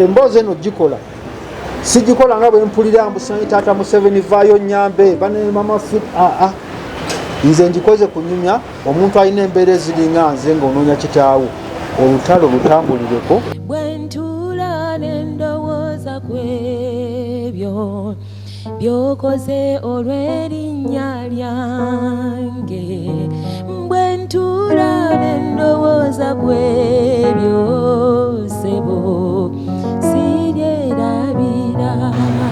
Emboozi eno gikola sigikola nga bwempulira mbu simanyi taata Museveni vaayo nyambe banemama aa, nze ngikoze kunyumya omuntu alina embeera eziringa nze ng'onoonya kitaawo, olutalo lutambulireko. Bwe ntuula ne ndowooza ku ebyo by'okoze olw'erinnya lyange, bwe ntuula ne ndowooza ku ebyo, ssebo, siryerabira.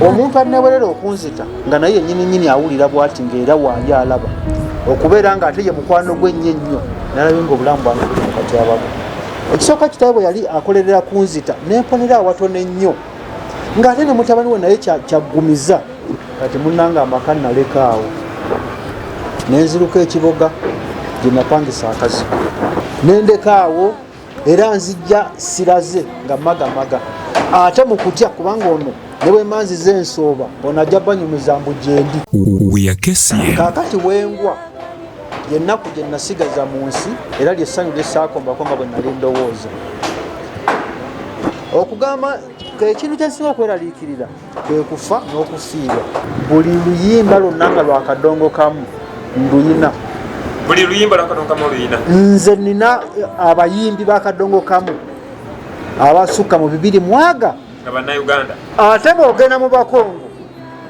Omuntu anewerera okunzita nga naye yennyini nnyini awulira bw'ati, ng'era waali alaba okubeera ng'ate ye mukwano gwe ennyo ennyo, nalabye ng'obulamu bwange buli mu katyabaga. Ekisooka, kitaawe bwe yali akolerera kunzita, nemponera awatono ennyo, ng'ate ne mutabani we naye kyaggumiza. Kati munnange, amaka nalekaawo, nenziruka ekiboga gye napangisa akazigo, nendekaawo, era nzijja siraze nga magamaga ate mu kutya, kubanga ono ne bwe manziza ensooba, ono ajja banyumiza mbu gyendi. We are KCM. Kaakati wengwa yennaku gye nasigaza mu nsi, era lyessanyu lyesaakombako nga bwe nali ndowooza. Okugamba ekintu kyensinga okweraliikirira kwe kufa n'okufiirwa. Buli luyimba lwonna nga lwakadongo kamu nduyina. Buli luyimba lwakadongo kamu oluyina? Nze nina abayimbi bakadongo kamu abasukka mu bibiri mwaga. Nga Bannayuganda? Ate bwogenda mu Bakongo,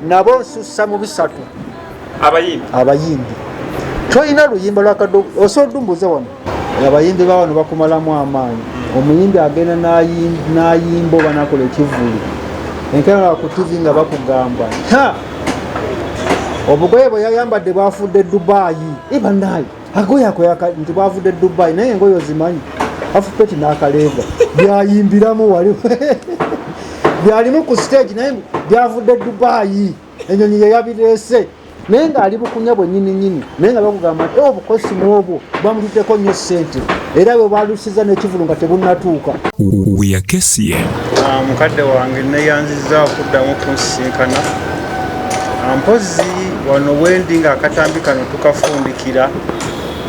nabo nsussa mu bisatu. Abayimbi? Abayimbi. Tolina luyimba lwakadongo osobola odumbuuza wano. Abayimbi ba wano bakumalamu amaanyi. Omuyimbi agenda n'ayimba oba nakola ekivulu, enkeera ku TV nga bakugamba, "Ha, obugoye bwe yayambadde bwafudde Dubayi." Ebanaye agoye ako nti bwavudde Dubayi, naye engoye ozimanyi, afupeti n'akaleega byayimbiramu wali byalimu ku stage, naye byavudde Dubayi, enyonyi yeyabireese, naye ng'ali bukunya bwennyini nnyini, naye nga bakugamba nti, "Obukosimu obwo bamututteko nnyo ssente," era bwe balusiza n'ekivulu nga tebunnatuuka. We are KCM. Mukadde wange, neyanziza okuddamu okunsisinkana. Mpozi wano wendi ng'akatambi kano tukafundikira,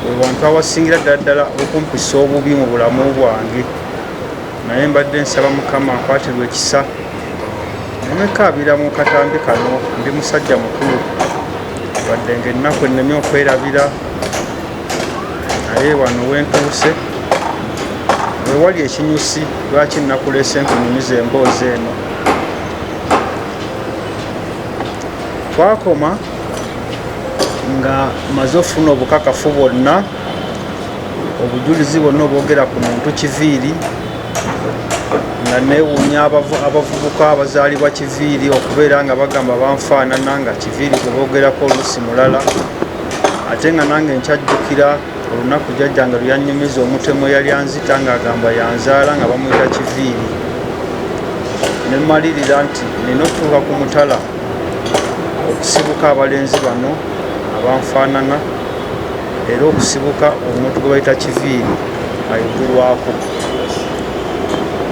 we wantu awasingira ddala ddala okumpisa obubi mu bulamu bwange, naye mbadde nsaba Mukama akwatirwa ekisa nemekaabira mu katambi kano. Ndi musajja mukulu, wadde nga ennaku ennemye okwerabira, naye wano wentuuse wewali ekinyusi lwaki nakuleese nkunyumiza emboozi eno. Twakoma nga maze ofuna obukakafu bwonna, obujulizi bwonna obwogera ku muntu Kiviiri, nga neewuunya abavubuka abazaalibwa Kiviiri okubeera nga bagamba banfaanana, nga Kiviiri gwe boogerako oluusi mulala. Ate nga nange nkyajjukira olunaku jjajjange lwe yannyumiza omutemu eyali anzita ng'agamba yanzaala, nga bamuyita Kiviiri, ne mmalirira nti nina okutuuka ku mutala okusibuka abalenzi bano abanfaanana, era okusibuka omuntu gwe bayita Kiviiri ayogerwako.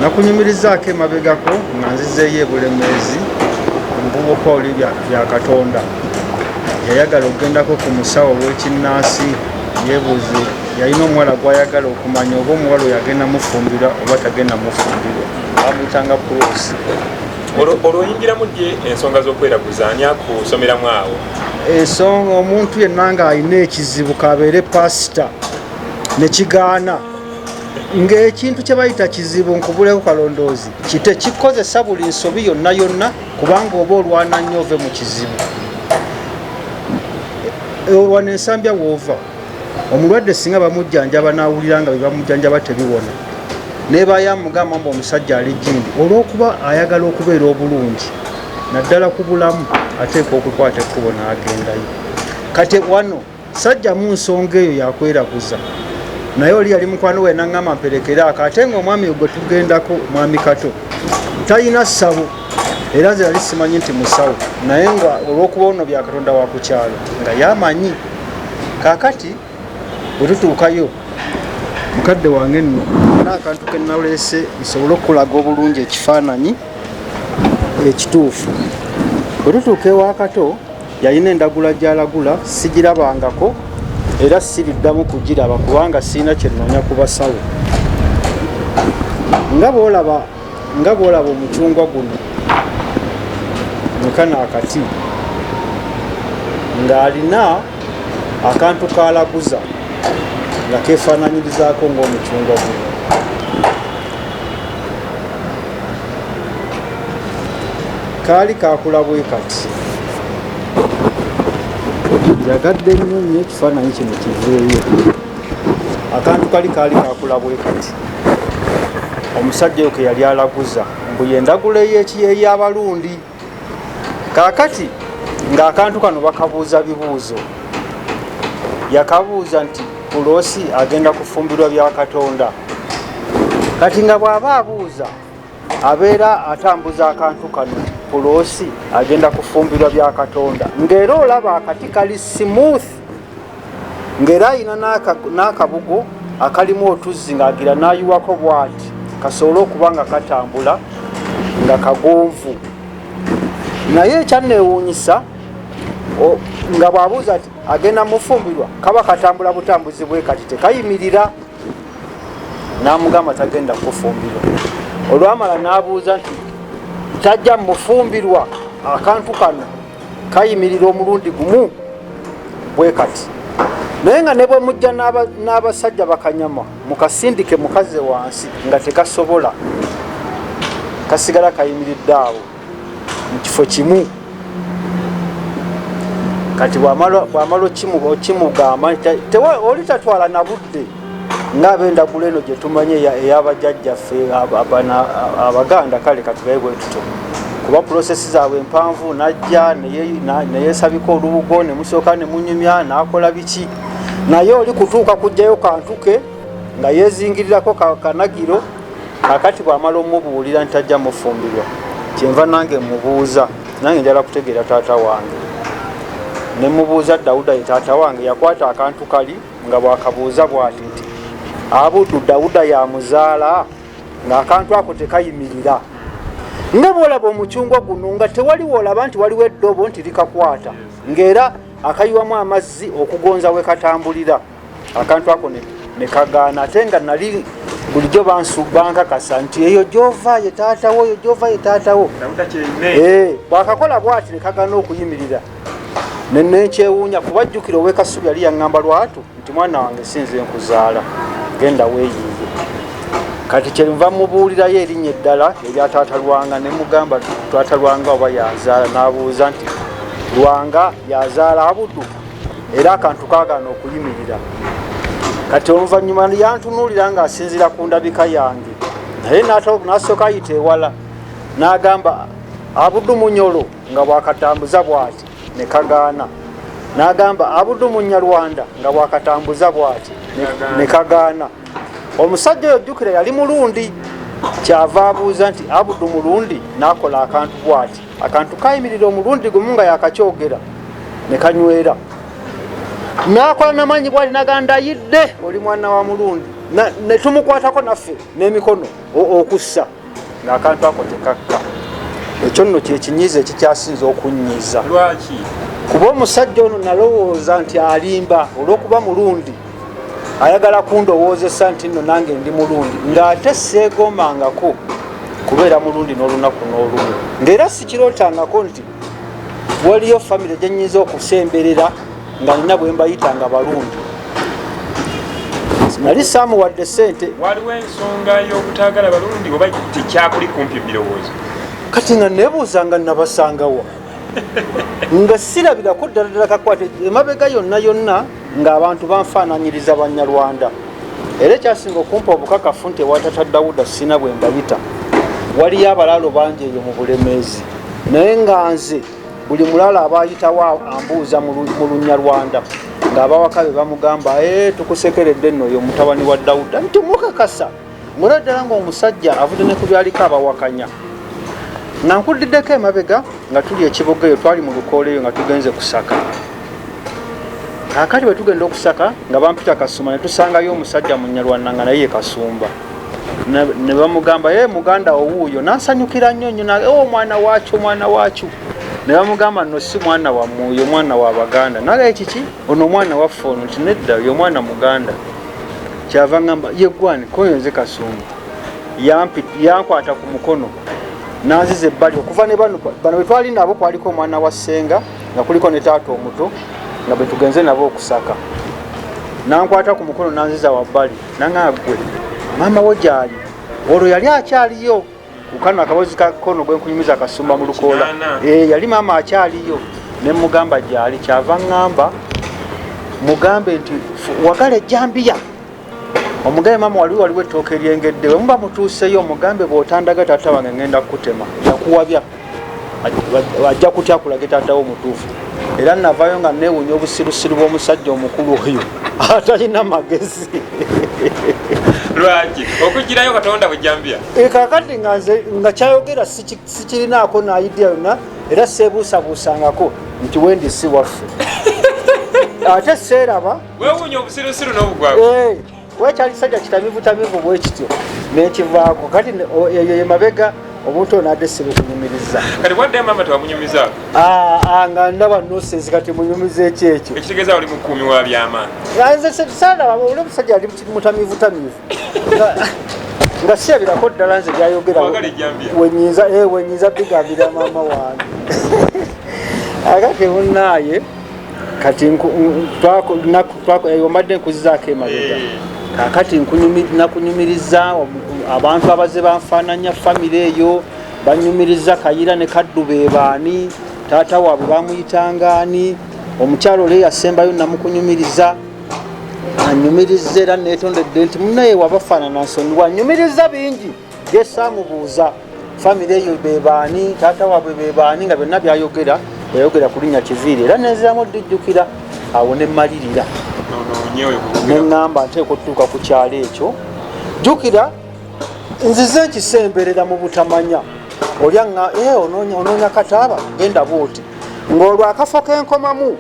Nakunyumirizaako emabegako nga nzizeeyo e Bulemeezi, omuvubuka oli bya Katonda yayagala okugendako ku musawo ow'ekinnansi yeebuuze. Yalina omuwala gw'ayagala okumanya oba omuwala oyo agenda mufumbirwa oba tagenda mufumbirwa. Bamuyitanga Pulosi. Olwo oyingiramu ddi ensonga z'okweraguza? Ani akusomeramu awo? Ensonga, omuntu yenna ng'alina ekizibu, kabeere pasita, nekigaana, ng'ekintu kye bayita kizibu, nkubuleko kalondoozi, kite kikozesa buli nsobi yonna yonna, kubanga oba olwana nnyo ove mu kizibu. Wano ensambya woova omulwadde, singa bamujjanjaba n'awulira nga bebamujjanjaba tebiwona, nebayo amugamba mbu omusajja ali gindi, olw'okuba ayagala okubeera obulungi naddala ku bulamu, ateekwa okukwata ekkubo n'agendayo. Kati wano sajjamu nsonga eyo yakweraguza, naye oli yali mukwano we, naŋŋamba mperekeraako, ate nga omwami gwe tugendako, mwami Kato, talina ssabo, era nze nali simanyi nti musawo, naye nga olw'okuba ono bya Katonda wa ku kyalo nga yamanyi. Kaakati bwe tutuukayo, mukadde wange, nno na akantu ke naleese nsobole okukulaga obulungi ekifaananyi ekituufu. Bwe tutuuka ewa Kato, yalina endagula gy'alagula, sigirabangako era siriddamu kugiraba, kubanga sirina kye nnoonya ku basawo. Nga bw'olaba Nga bwolaba omucungwa guno nekano akati ng'alina akantu kalaguza nga kefaananyirizaako ng'omucungwa guno. Kaali kakula bwe kati. Njagadde nnyo nnyo ekifaananyi kino kiveeyo. Akantu kali kaali kakula bwe kati. Omusajja oyo ke yali alaguza mbu yendagula ey'Abalundi. Kaakati ng'akantu kano bakabuuza bibuuzo. Yakabuuza nti Puloosi agenda kufumbirwa bya Katonda. Kati nga bw'aba abuuza abeera atambuza akantu kano Puloosi agenda kufumbirwa bya Katonda, ng'era olaba akati kali smooth, ng'era ayina n'akabugo akalimu otuzzi ng'agira n'ayiwako bw'ati kasobole okuba nga katambula nga kagonvu. Naye ekyanneewuunyisa nga bw'abuuza nti agenda mufumbirwa, kaba katambula butambuzi bwe kati tekayimirira. N'amugamba tagenda kufumbirwa. Olwamala n'abuuza nti tajja mufumbirwa, akantu kano kayimirira omulundi gumu bwe kati. Naye nga ne bwe mujja n'abasajja bakanyama mukasindike mukaze wansi nga tekasobola, kasigala kayimiridde awo mu kifo kimu. Kati bw'amala okimugamba oli tatwala na budde ng'ab'endagula eno gye tumanyi ey'abajjajjaffe Abaganda, kale katugaye bwe tutyo, kuba pulosesi zaabwe empanvu. Najja neyeesabika olubugo ne musooka ne munyumya n'akola biki, naye oli kutuuka kuggyayo kantu ke nga yeezingirirako kanagiro. Kakati bw'amala omubuulira nti tajja mufumbirwa, kyenva nange mubuuza, nange njala kutegeera taata wange. Ne mubuuza Dawuda ye taata wange, yakwata akantu kali nga bwakabuuza bw'ati nti Abudu Dawuda yamuzaala, ng'akantu ako tekayimirira. Nga bw'olaba omucungwa guno nga tewali woolaba nti waliwo eddobo nti likakwata, ng'era akayiwamu amazzi okugonza we katambulira, akantu ako ne kagaana. Ate nga nali bulijjo bankakasa nti eyo gy'ova ye taatawo, eyo gy'ova ye taatawo. Bwakakola bw'ati ne kagaana okuyimirira, nenkyewuunya kuba jjukira ow'e Kasubi yali yaŋŋamba lwatu nti mwana wange sinze nkuzaala, genda weeyiiye. Kati kyenva mubuulirayo erinnya eddala erya taata Lwanga, ne mugamba taata Lwanga oba yazaala. N'abuuza nti Lwanga yazaala Abudu, era akantu kaagaana okuyimirira. Kati oluvannyuma yantunuulira ng'asinziira ku ndabika yange, naye n'asooka ayita ewala n'agamba Abudu Munyolo, nga bwakatambuza bw'ati ne kagaana. N'agamba Abudu Munyarwanda, nga bwakatambuza bw'ati ne kagaana. Omusajja oyo jjukira yali Mulundi, kyava abuuza nti Abudu Mulundi, n'akola akantu bw'ati, akantu kayimirira omulundi gumu nga yakakyogera ne kanywera. N'akola namaanyi bw'ati naga ndayidde oli mwana wa Mulundi, ne tumukwatako naffe n'emikono okussa ng'akantu ako tekakka. Ekyo nno kyekinyiiza ekikyasinza okunnyiiza. Lwaki? Kuba omusajja ono nalowooza nti alimba olw'okuba Mulundi, ayagala kundowoozesa nti nno nange ndi Mulundi, ng'ate seegombangako kubeera Mulundi n'olunaku n'olumu, ng'era sikirootangako nti waliyo famire gye nnyinza okusemberera nga nina bwe mbayita nga Balundi. Nali saamuwadde sente. Waliwo ensonga y'obutaagala Balundi oba tekyakuli kumpi birowoozo? Kati nga nebuuza nga nabasangawa, nga sirabirako ddala ddala kakwate emabega yonna yonna ng'abantu banfaananyiriza Banyarwanda. Era ekyasinga okumpa obukakafu nti ewa tata Dawuda sina bwe mbayita, waliyo abalaalo bangi eyo mu Bulemeezi, naye nga nze buli mulala aba ayitawo ambuuza mu Lunyarwanda, ng'abawaka be bamugamba, tukusekeredde nno oyo mutabani wa Dawuda, nti mukakasa ng'olaba ddala ng'omusajja avudde ne ku byaliko abawakanya. Nga nkuddiddeko emabega, nga tuli ekibuga eyo, twali mu lukoola eyo nga tugenze kusaka. Kaakati bwe tugenda okusaka nga bampita Kasumba, ne tusangayo omusajja Munyarwanda nga naye ye Kasumba, ne bamugamba, ye muganda owuuyo. N'asanyukira nnyo nnyo, omwana waakyo, omwana waakyo. Ne bamugamba, nno si mwana wammwe oyo, omwana wa Baganda. Nagaye kiki, ono omwana waffe ono, nti nedda, oyo omwana Muganda. Kyava ngamba ye gwani koyo, nze Kasumba. Yankwata ku mukono nanziza ebbali okuva ne bano bano bwe twali nabo, kwaliko omwana wa ssenga nga kuliko ne taata omuto nga bwe tugenze nabo okusaka. Nankwata ku mukono nanziza wabbali, nangamba, "Gwe maama wo gyali?" Olwo yali akyaliyo kukano akabozi ka kono gwe nkunyumiza akasumba mu lukoola. 8. Yali maama akyaliyo. Ne mugamba gyali, kyava ŋŋamba mugambe nti, "Wagala ejjambiya, omugambe maama waliwo ettooke eryengedde. Bwe muba mutuuseyo omugambe bw'otandaga taata wange ŋŋenda kukutema, yakuwabya, ajja kutya akulage taata wo omutuufu." Era navayo nga neewunya obusirusiru bw'omusajja omukulu oyo atalina magezi. Lwaki okugirayo Katonda bwejambiya? Kakati nga nze nga kyayogera sikirinaako na idea yonna, era seebuusabuusangako nti wendi si waffe, ate seeraba. Wewuunya obusirusiru n'obugwago. Wekyali kisajja kitamivu tamivu bwe kityo nekivaako. Kati eyo ye mabega obuntu ono adde sibukunyumiriza. Kati bwaddayo maama tewamunyumizaako? Ah, ah, nga ndaba nonsense, kati munyumiza eki ekyo? Ekitegeeza oli mukuumi wa byama. Nga nze saalaba oli omusajja ali mutamivu tamivu. Nga sirabirako ddala nze byayogera. Wagala ejjambiya. Wenyinza bigambira maama wange. Akati munaaye kati ombadde nkuzizaako emabega. Kakati nakunyumiriza abantu abaze banfaananya famire eyo, banyumiriza Kayira ne Kaddu bebaani, taata waabwe bamuyitanga ani, omukyalo oli eyasembayo namukunyumiriza, anyumiriza era netondedde nti munaye wabafaanana nsonyi, wanyumiriza bingi byesaamubuuza, famire eyo bebaani, taata waabwe bebaani, nga byonna byayogera yayogera ku linnya Kiviiri, era nenziramu ddijjukira awo nemmalirira. Noonyewe. Neŋŋamba nteeka otutuuka ku kyalo ekyo. Jjukira nzize nkisemberera mu butamanya, oli aŋŋa, "Eh, onoonya kataaba, genda bwoti." Ng'olwo akafo kenkomamu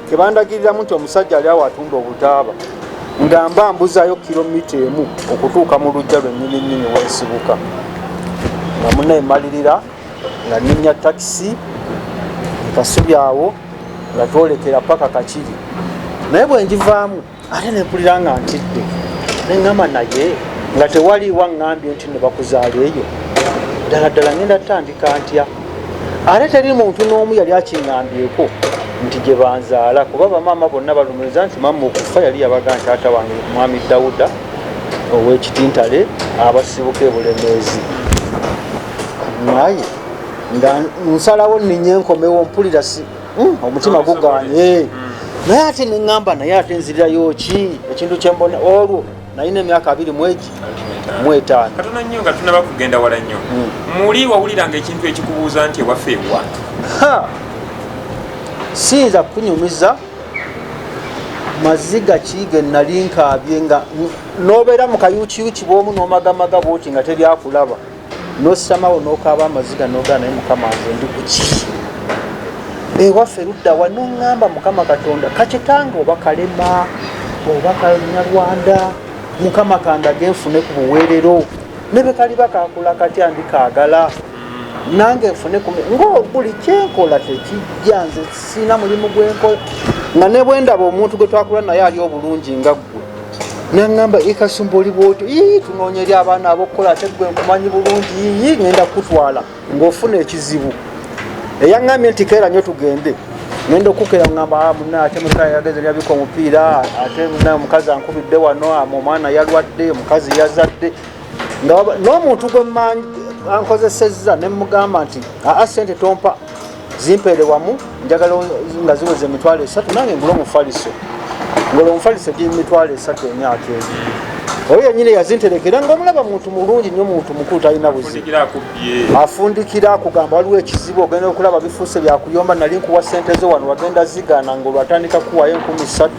kebandagiriramu nti omusajja ali awo atunda obutaaba, nga mba mbuzayo kilomita 1 okutuuka mu luggya lwennyini nnyini wensibuka, nga munaye malirira nga nninnya takisi Kasubi awo nga twolekera paka Kakiri. Naye bwe njivaamu ate nempulira nga ntidde, neŋŋamba naye nga tewaliiwa ŋŋambye nti ne bakuzaala eyo ddala ddala ngenda tutandika ntya, ate teri muntu n'omu yali akiŋŋambyeko nti gye banzaala, kuba bamaama bonna balumiriza nti maama okufa yali yabaga nti taata wange mwami Dawuda ow'Ekitintale abasibuka e Bulemeezi. Naye nga nsalawo nninye nkomewo, mpulira si omutima guganye, naye ate neŋŋamba naye ate nzirirayo ki ekintu kyembona. Olwo nalina emyaka abiri mwegi mu etaano. Katono nnyo nga tunaba kugenda wala nnyo, muli wawuliranga ekintu ekikubuuza nti ewaffe ewa? Ha! Siyinza kukunyumiza maziga ki ge nali nkaabye, nga nobeera mu kayukiyuki bwomu n'omagamaga bwoti nga teryakulaba, nosamawo nokaaba amaziga nogaa, "Naye Mukama, nze ndi kuki? Ewaffe luddawa?" Noŋŋamba, "Mukama Katonda, kakitange oba kalema oba kanyarwanda, Mukama kandage nfune ku buweerero, ne bwe kaliba kakula katya ndikaagala nange nfune ku ngo buli kyenkola tekijja. Nze sina mulimu gwenkola, nga ne bwendaba omuntu gwe twakula naye ali obulungi nga ggwe, naŋŋamba, 'Ekasumba oli bwotyo, ii tunoonya eri abaana abokukola, ate gwe nkumanyi bulungi, ii ŋŋenda kukutwala ng'ofuna ekizibu.' Eyaŋŋambye nti keera nnyo tugende, ngenda okukeera ŋŋamba, 'Ah, munna, ate muka yageze lyabika omupiira, ate munna omukazi ankubidde wano, omwana yalwadde, omukazi yazadde.' Nga n'omuntu gwe ankozesezza ne mugamba nti, 'Aa, sente tompa, zimpeere wamu, njagala nga ziweza 30,000 nange ngule omufaliso.' Ngula omufaliso giri 30,000 emyaka egyo. Oyo yenyini yazinterekera, nga omulaba muntu mulungi nnyo, muntu mukulu, talina buzibu. Fundikira akubbye. Afundikira akugamba waliwo ekizibu, ogenda okulaba bifuuse byakuyomba. Nali nkuwa sente zo wano, wagenda zigaana, ngaolwatandika kuwayo 3000,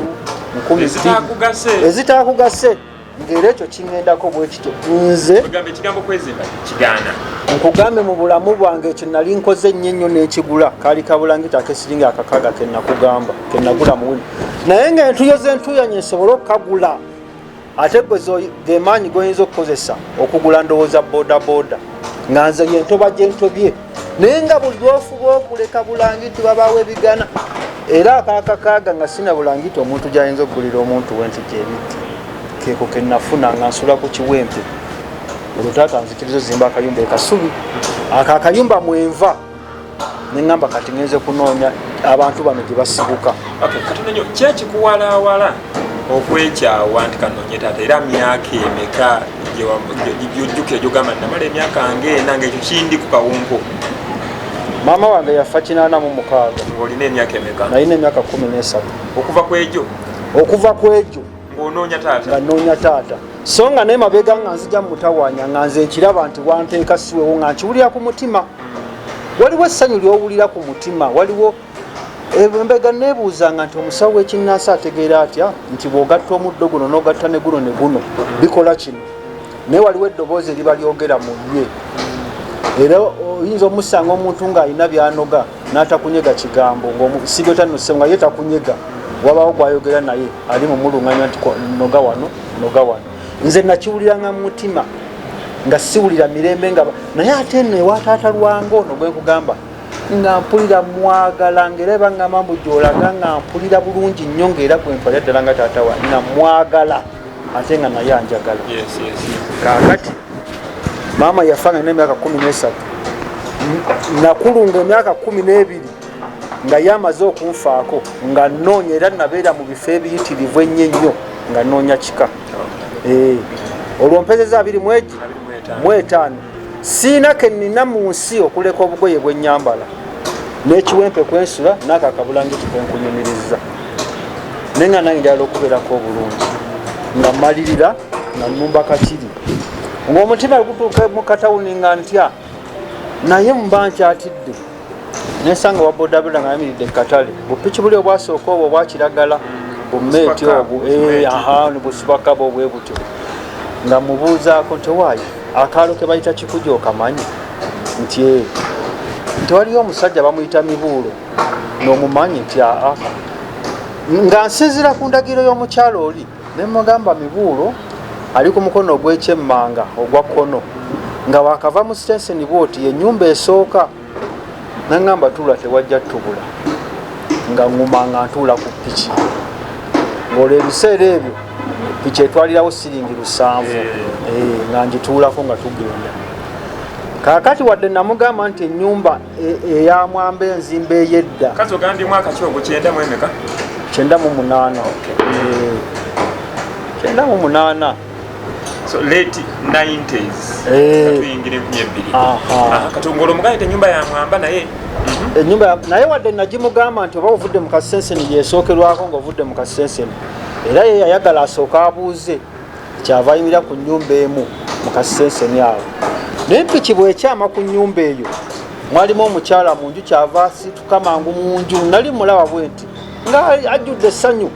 2000. Ezitakugase. Ezitakugase, ngaera ekyo kiŋŋendako bwe kityo nze. Ogamba ekigambo kwezimba kigaana. Nkugambe, mu bulamu bwange ekyo nali nkoze ennyo ennyo n'ekigula kaali kabulangiti akesiringi akakaga kenakugamba kenagula muwini, naye ngaentuyo z'entuuyanye nsobole okukagula, ate gwe gemaanyi goyinza okukozesa okugula ndowooza bodaboda, nga nze yentoba gyentobye, naye nga buli lwofuba okuleka bulangiti wabaawo ebigana, era akakakaaga nga sina bulangiti omuntu gyayinza okugulira omuntu we nti gyebiti keeko kenafuna nga nsula ku Kiwempe. Olwo taata nzikiriza ozimba akayumba ekasubi ako akayumba mwenva, neŋamba kati ngenze kunoonya abantu bano gye basibuka. Katono nnyo, kyekikuwalawala okwekyawa nti kanoonye taata, era myaka emeka gyojjukira gyogamba namala emyaka ngaena ngaekyo kindi ku kawumpo? Maama wange yafa 86. Ng'olina emyaka emeka? Nalina emyaka 13. Okuva ku egyo? Okuva ku egyo. Ng'onoonya taata? Nga nnoonya taata, so nga naye mabega nga nzija mutawaanya, nga nze nkiraba nti wanteeka siwewo, nga nkiwulira ku mutima. Waliwo essanyu ly'owulira ku mutima. Waliwo embega neebuuzanga nti omusawo w'ekinnansi ategeera atya nti bw'ogatta omuddo guno n'ogatta ne guno ne guno bikola kino, naye waliwo eddoboozi eriba lyogera mu ye. Era oyinza omusanga omuntu ng'alina byanoga n'atakunyega kigambo, ng'osibyotannose nga ye takunyega, wabawo gwayogera naye ali mumulunganya nti noga wano, noga wano. Nze nakiwuliranga mu mutima nga siwulira mirembe nga naye ate nno ewa taata lwange ono gwe nkugamba nga mpulira mwagala, ngaera baŋŋamba mbu gy'olaga, nga mpulira bulungi nnyo, ngaera gwe ntwalira ddala nga taata wange, nga mwagala ate nga naye anjagala. Kaakati maama yafa nga nina emyaka 13, nakulunga emyaka 12 nga ye amaze okunfaako, nga nnoonya, era nabeera mu bifo ebiyitirivu ennyo ennyo nga nnoonya kika. Olwo mpezeza abiri mu etaano, siina ke nnina mu nsi okuleka obugoye bwe nnyambala n'ekiwempe kwensula n'ako akabulangiti kwenkunyumiriza, naye nga nange njagala okubeerako obulungi, nga mmalirira nga nnumba kakiri, ng'omutima gutuuka mu katawuni nga ntya, naye mba nkyatidde. Nensanga wa bodaboda nga ayimiridde katale, bupiki buli obwasooka obwo obwakiragala, bumeeti obwo busubakaba obwe butyo, nga mubuuzaako nti waayo akaalo ke bayita Kikuja okamanyi? Nti nti waliyo omusajja bamuyita Mibuulo n'omumanyi? Nti aa, nga nsinziira ku ndagiro y'omukyalo oli, nemugamba Mibuulo ali ku mukono ogw'ekyemmanga ogwa kkono, nga wakava mu sitenseni bwoti yenyumba esooka. Naŋŋamba tuula, tewajja tubula, nga ŋŋuma nga ntuula ku piki, ng'olwo ebiseera ebyo piki etwalirawo siringi 7, nga ngituulako nga tugenda. Kaakati wadde namugamba nti ennyumba eyamwamba enzimba ey'edda. Kazi ogambye mwaka ki ogwo, 90 emeka? 98. 98. So late 90s, katuyingira 2000. Kati ng'olwo omugambye nti ennyumba ya Mwamba naye Ennyumba naye wadde nagimugamba nti oba ovudde mu kasenseni yesookerwako ng'ovudde mu kasenseni, era ye yayagala asooka abuuze, kyava ayimirira ku nnyumba emu mu kasenseni awo, naye piki bwekyama ku nnyumba eyo mwalimu omukyala mu nju, kyava asituka mangu mu nju. Nali mulaba bwe nti nga ajjudde essanyu,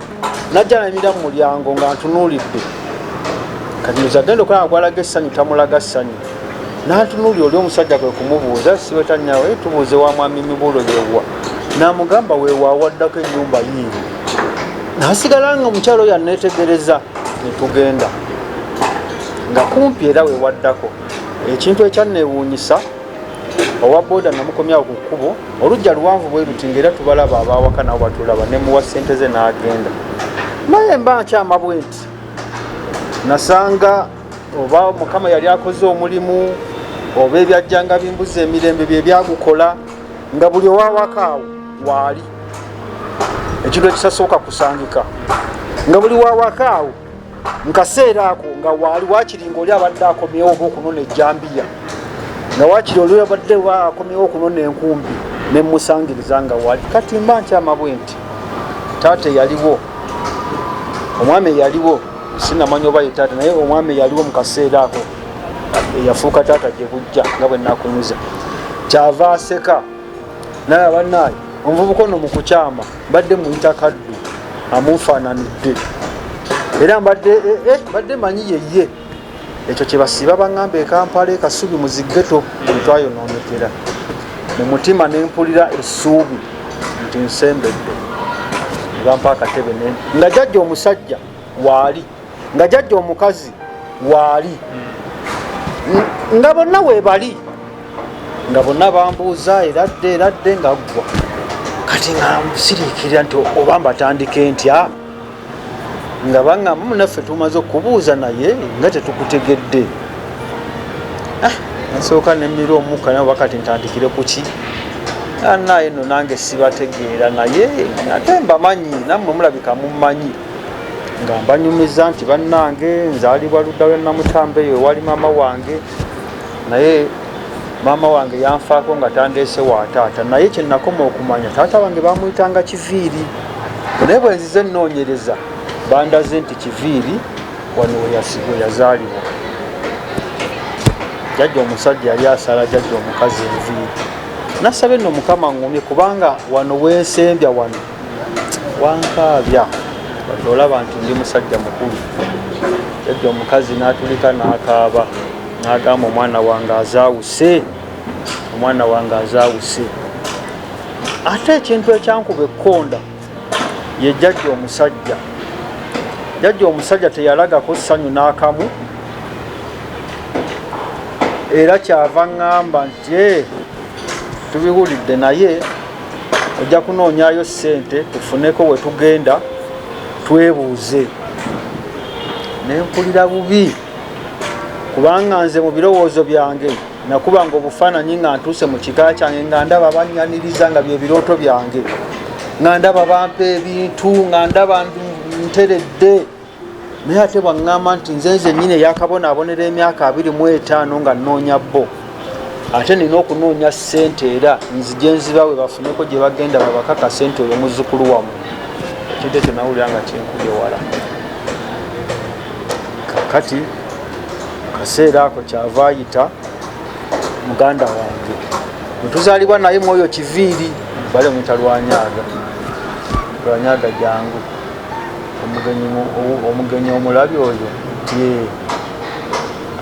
najja nayimirira mu mulyango nga ntunuulidde. Kati ndoza agenda okulaba gwalaga essanyu tamulaga ssanyu, nantunuulira oli omusajja, kwe kumubuuza siwetanyawe tubuuze wa mwami Mibuulo yewa, namugamba weewaawaddako ennyumba yiiri, nasigala nga omukyalo oyo aneetegereza, netugenda nga kumpi era wewaddako. Ekintu ekyanneewuunyisa, owa booda namukomyawo ku kkubo, olujja luwanvu bwe luti, ngaera tubalaba abawaka nabo batulaba, nemuwa sente ze n'agenda. Naye mba nkyama bwe nti nasanga oba Mukama yali akoze omulimu, oba ebyajjanga bimbuza emirembe bye byagukola, nga buli owawaka awo waali, ekintu ekisasooka kusangika, nga buli wawaka awo mukaseera ako nga waali, wakiri nga oli abadde akomyewo oba okunona ejjambiya, nga wakiri oli abadde akomyewo okunona enkumbi, nemusangiriza nga waali. Kati mba nkyama bwe nti taata eyaliwo, omwami eyaliwo, sinamanya oba ye taata, naye omwami eyaliwo mu kaseera ako eyafuuka taata gye bujja nga bwe nakunyuza, kyava aseka naye bannaaye omuvubuka ono mu kukyama mbadde muyita Kaddu amunfaananidde, era mbadde manyi yeye. Ekyo kyebasiiba baŋŋamba e Kampala e Kasubi mu ziggeto wetwayonoonekera. Mu mutima nempulira essuubi nti nsembedde, ne bampa akatebe nga jjajja omusajja waali, nga jjajja omukazi waali, nga bonna weebali, nga bonna bambuuza eradde eradde nga ggwa. Kati nga nsiriikirira nti oba mbatandike ntya, nga baŋŋamba naffe tumaze okubuuza naye nga tetukutegedde. Ah, nsooka nemmira omukka naye oba kati ntandikire kuki naye nno nange sibategeera, naye ate mbamanyi, nammwe mulabika mummanyi. Nga mbanyumiza nti bannange nzaalibwa ludda lwe Namutambe eyo ewali maama wange, naye maama wange yanfaako nga tandeese wa taata. Naye kye nakoma okumanya, taata wange bamuyitanga Kiviiri, naye bwe nzize nnoonyereza bandaze nti Kiviiri wano we yazaalibwa. Jjajja omusajja yali asala jjajja omukazi enviiri. Nasaba nno Mukama ngumye, kubanga wano wensembya wano wankaabya, wadde olaba nti ndi musajja mukulu. Jjajja omukazi n'atulika n'akaaba n'agamba, omwana wange azaawuse, omwana wange azaawuse. Ate ekintu ekyankuba ekkonda ye jjajja omusajja. Jjajja omusajja teyalagako ssanyu n'akamu, era kyava ŋŋamba nti tubiwulidde, naye ojja kunoonyayo ssente tufuneko we tugenda twebuuze. Nempulira bubi, kubanga nze mu birowoozo byange nakubanga obufaananyi nga ntuuse mu kika kyange, nga ndaba bannyaniriza, nga bye birooto byange, nga ndaba bampa ebintu, nga ndaba nteredde. Naye ate bwaŋŋamba nti nze nze nnyini eyakabonaabonera emyaka 25 nga nnoonya bo, ate nina okunoonya ssente era nzije nzibawe bafuneko gye bagenda babakakase nti oyo muzzukulu wammwe. Ekintu ekyo nawulira nga kinkubye wala. Kakati kaseera ako kyava ayita muganda wange bwetuzaalibwa naye mwoyo Kiviiri, bali omuyita Lwanyaga. Lwanyaga, jangu, omugenyi omulabi oyo nti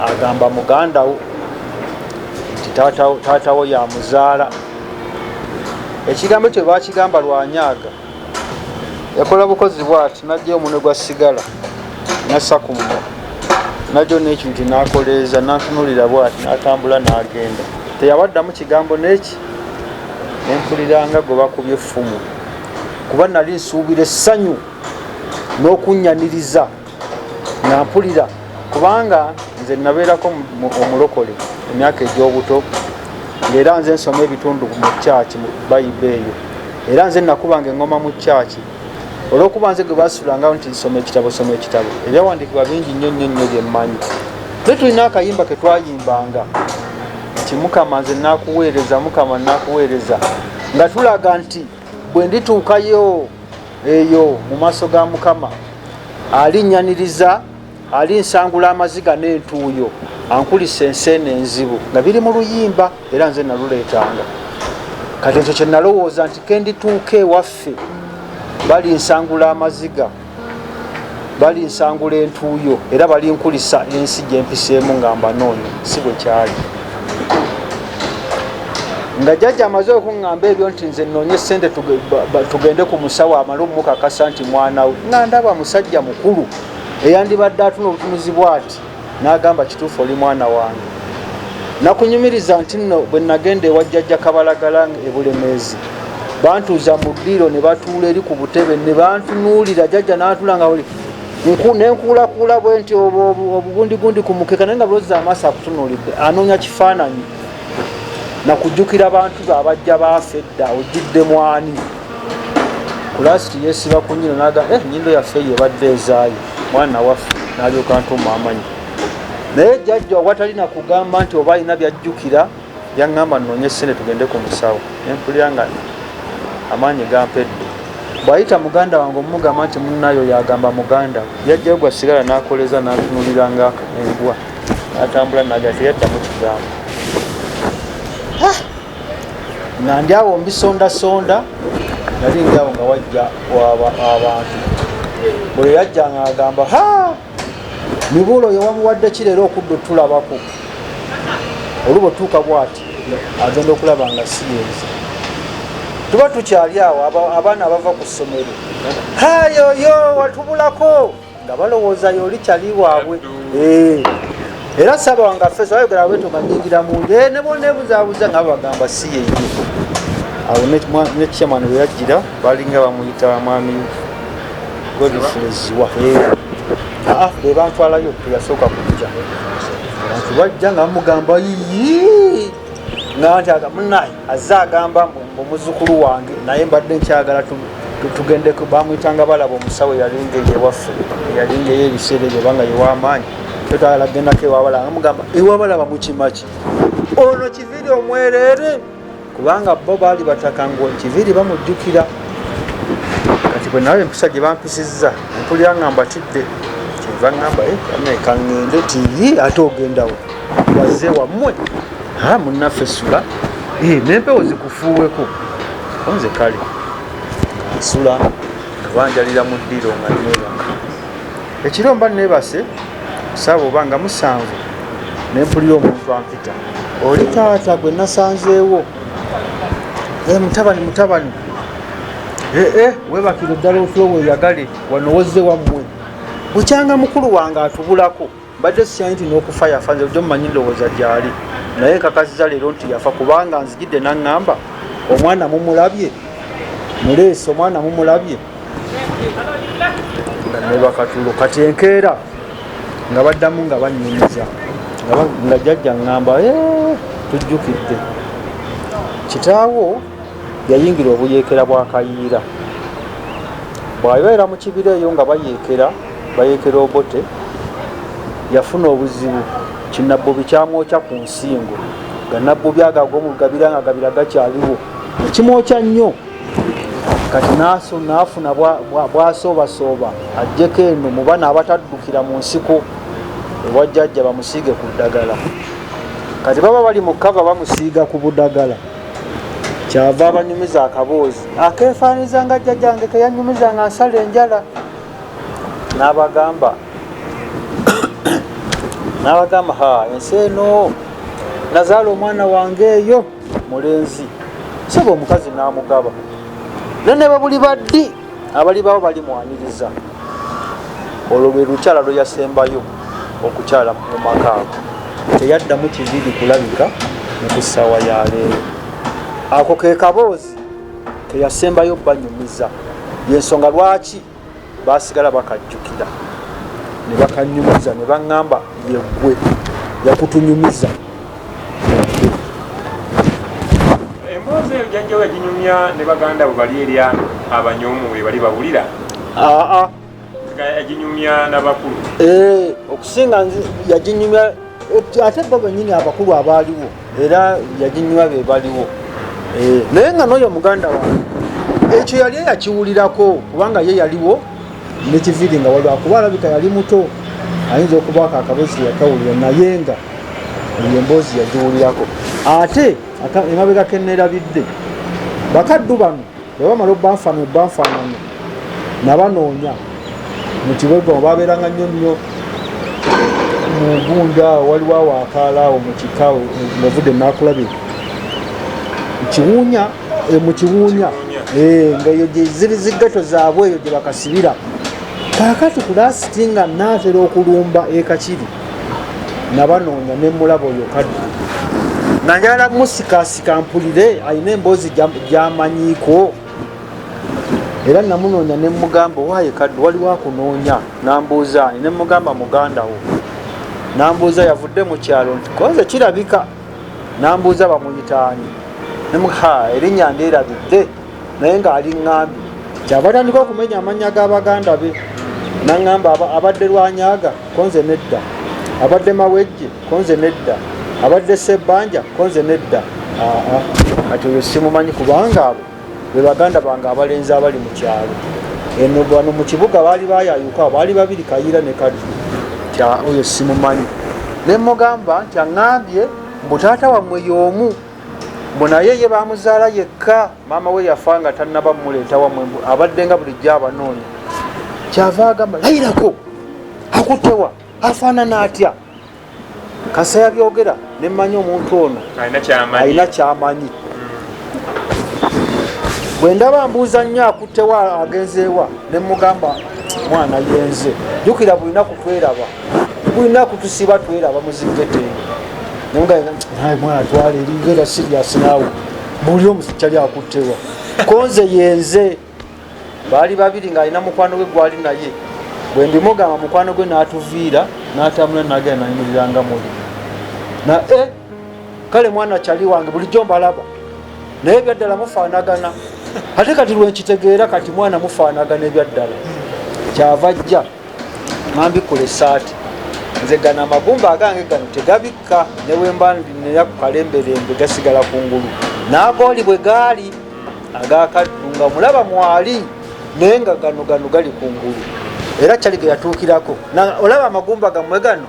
agamba muganda wo nti taatawo yamuzaala. Ekigambo ekyo bakigamba Lwanyaga, yakola bukozi bwati, najja omunwe gwa sigala nassa ku mumwa, najjo n'ekintu n'akoleeza, nantunulira bwati, n'atambula n'agenda, teyabaddamu kigambo n'eki. Nempuliranga gwe bakubye effumu, kuba nali nsuubira essanyu n'okunnyaniriza nga mpulira, kubanga nze nabeerako omulokole emyaka egy'obuto, ng'era nze nsoma ebitundu mu kyaki mu Bayibo eyo, era nze nakubanga engoma mu kyaki. Olw'okuba nze gwe basulangawo nti nsoma ekitabo, soma ekitabo, ebyawandiikibwa bingi nnyo nnyo nnyo byemmanyi. Naye tulina akayimba ke twayimbanga nti Mukama nze nakuweereza, Mukama nakuweereza, nga tulaga nti bwe ndituukayo eyo mu maaso ga Mukama alinnyaniriza, alinsangula amaziga n'entuuyo, ankulisa enseene enzibu, nga biri mu luyimba, era nze naluleetanga. Kati ekyo kye nalowooza nti kendituuka ewaffe balinsangula amaziga, balinsangula entuuyo, era balinkulisa ensi gye mpiseemu nga mbanoonya. Si bwe kyali. Nga jjajja amaze okuŋŋamba ebyo nti nze nnoonye ssente tugende ku musawo amale omukakasa nti mwana we, nga ndaba musajja mukulu eyandibadde atuna obutunuzi bwati, n'agamba kituufu oli mwana wange. Nakunyumiriza nti nno bwe nagenda ewa jjajja Kabalagala e Bulemeezi, bantuuza mu ddiiro ne batuula eri ku butebe ne bantunuulira, jjajja n'atula nga buli nenkuulakuula bwe nti obugundigundi ku mukeka, naye nga bulozza amaaso akutunuulidde, anoonya kifaananyi nakujjukira bantu be abajja baafa edda, ojjudde mwani. Kulasiti yeesiba ku nnyindo naga nnyindo yaffe eyo ebadde ezaayo mwana waffe, n'alyoka ntuuma amanyi. Naye jjajja awatali nakugamba nti oba alina byajjukira, yaŋŋamba nnoonye ssente tugende ku musawo. Nempulira nga amaanyi gampedde. Bw'ayita muganda wange omugamba nti munnayo, yagamba muganda we, yajjayo gwa sigala n'akoleza n'atunulira nga embwa, n'atambula naga, teyaddamu kigambo. Nga ndi awo mbisondasonda, nali ndi awo nga wajja abantu. Bwe yajja nga agamba, ha, mibuulo oyo wamuwadde ki leero okudda otulabako? Oluba otuuka bwati agenda okulaba nga si yenze. Tuba tukyali awo, abaana abava ku ssomero, hayoyo watubulako, nga balowooza yoli kyali waabwe. Era saba wange afeso ayogera bweto nga nyingira mu nju, ne boneebuzaabuza nga babagamba si yeye. Awo ne chairman we yajjira balinga bamuyita mwami Godfrey Ziwa. Be bantwalayo, teyasooka kujja. Abantu bajja nga bamugamba yiyi nga nti munaye azze agamba mbu muzzukulu wange, naye mbadde nkyagala tugendeko. Bamwyitanga balaba omusawo eyalinga eyo ewaffe, eyalinga eyo ebiseera ebyo, obanga yewamaanyi, twagala kugendako ewabalaba. Mugamba ewabalaba mukimaki ono Kiviri omwereere, kubanga bo baali bataka ngo Kiviri bamujjukira. Kati bwe nawe empisa gye bampisizza mpulira nga mbatidde, kyenva ŋŋamba kaŋŋende. Tiyi ate ogendawo wazze wammwe munnaffe sula nempewo zikufuuweko. Nze kale nsula nga banjalira mu ddiro nga neebaka. Ekiro mba neebase saawa oba nga 7, nempulira omuntu ampita, oli taata gwe nasanzeewo, mutabani mutabani, weebakire ddala otulo weeyagale, wano wozze wammwe. Bukyanga mukulu wange atubulako, mbadde simanyi nti n'okufa yafa. Nze ojja mumanyi ndowooza gyali, naye nkakasiza leero nti yafa, kubanga nzijidde naŋŋamba omwana mumulabye, muleese omwana mumulabye, nga nebakatulo. Kati enkeera nga baddamu nga bannyumiza nga jjajja ŋŋamba, tujjukidde kitaawo yayingira obuyeekera bwa Kayiira, bw'abeera mu kibira eyo nga bayeekera bayeekera Obote, yafuna obuzibu, kinabbubi kyamwokya ku nsingo, nga nabbubi ago ag'omugabira nga gabira gakyaliwo, nekimwokya nnyo. Kati naafuna bwasoobasooba ajjeko eno mu bana abataddukira mu nsiko ewa jjajja bamusiige ku ddagala. Kati baba bali mu kava bamusiiga ku budagala, kyava abanyumiza akaboozi akeefaaniriza nga jjajjange keyanyumiza nga nsala enjala, n'abagamba ha ensi eno nazaala omwana wange eyo mulenzi, saba omukazi n'amugaba, naye ne buli baddi abali bawo balimwaniriza. Olwo lwe lukyala lwe yasembayo okukyala mu maka ago, teyaddamu Kiviri kulabika ne ku ssaawa ya leero. Ako ke kaboozi keyasembayo banyumiza, yensonga lwaki basigala bakajjukira ne bakanyumiza ne baŋŋamba yeggwe yakutunyumiza. Emboozi eyo jjajja we yaginyumya ne baganda bo bali eri abanyoomu be bali bawulira? Aa, yaginyumya n'abakulu. Okusinga yaginyumya ate bo bennyini abakulu abaaliwo, era yaginyumya be baliwo. Naye nga n'oyo muganda wange ekyo yali eyakiwulirako, kubanga ye yaliwo ne Kiviri nga waliwo, akuba alabika yali muto, ayinza okubaako akabozi yakawulira, naye nga eyo emboozi yagiwulirako. Ate emabega keneerabidde, bakaddu bano bwe bamala obbanfaanana nabanoonya mu Kibwegwa, babeeranga nnyo nnyo mu gundi awo, waliwo awo akaala awo mu kika ng'ovudde Nakulabye Kiwuunya, mu Kiwuunya nga eyo gye ziri zigeto zaabwe eyo gye bakasibira. Kaakati ku lasiti nga naatera okulumba e Kakiri, nabanoonya ne mulaba oyo kaddu, nga njagala musikasika mpulire alina emboozi gy'amanyiiko. Era namunoonya ne mugamba, owaaye kaddu, waliwo akunoonya. Nambuuza ani? Ne mugamba muganda wo. Nambuuza yavudde mu kyalo? Nti koze kirabika. Nambuuza bamuyita ani? Erinnya ndyerabidde, naye ng'aliŋŋambye. Kyava atandika okumenya amannya g'abaganda be, naŋŋamba abadde Lwanyaga, konze nedda, abadde Mawejje, konze nedda, abadde Sebbanja, konze nedda. Aa, kati oyo simumanyi, kubanga abo be baganda bange abalenzi abali mu kyalo eno. Bano mu kibuga baali bayayuka, baali babiri, Kayiira ne Kaddu. Oyo simumanyi. Ne mugamba nti aŋŋambye mbu taata wammwe y'omu, mbu naye ye bamuzaala yekka, maama we yafa nga tannaba muleeta wammwe, mbu abadde nga bulijjo abanoonya. Kyava agamba layirako akuttewa afaanana atya? Kasa yabyogera nemmanyi omuntu ono alina kyamanyi. Bwe ndaba mbuuza nnyo akuttewa agenzeewa, ne mugamba mwana yenze, jjukira bulinaku tweraba, bulinaku tusiba tweraba muzigete eyo. Mwana twala eri, beera serious naawe, buli omukyali akuttewa konze yenze. Baali babiri ng'alina mukwano gwe gwali naye. Bwe mbimugamba mukwano gwe n'atuviira n'atambula n'agenda nayimirira nga muli. Na e kale mwana kyali wange bulijjo mbalaba naye ebyaddala mufaanagana, ate kati lwenkitegeera kati mwana mufaanagana ebyaddala. Kyava ajja nambikula essaati, nze gano amagumba agange gano tegabikka, newemba nera ku kalemberembe gasigala kungulu, n'agooli bwe gaali agakaddu nga mulaba mwali, naye nga gano gano gali kungulu. Era kyali ge yatuukirako, olaba amagumba gammwe gano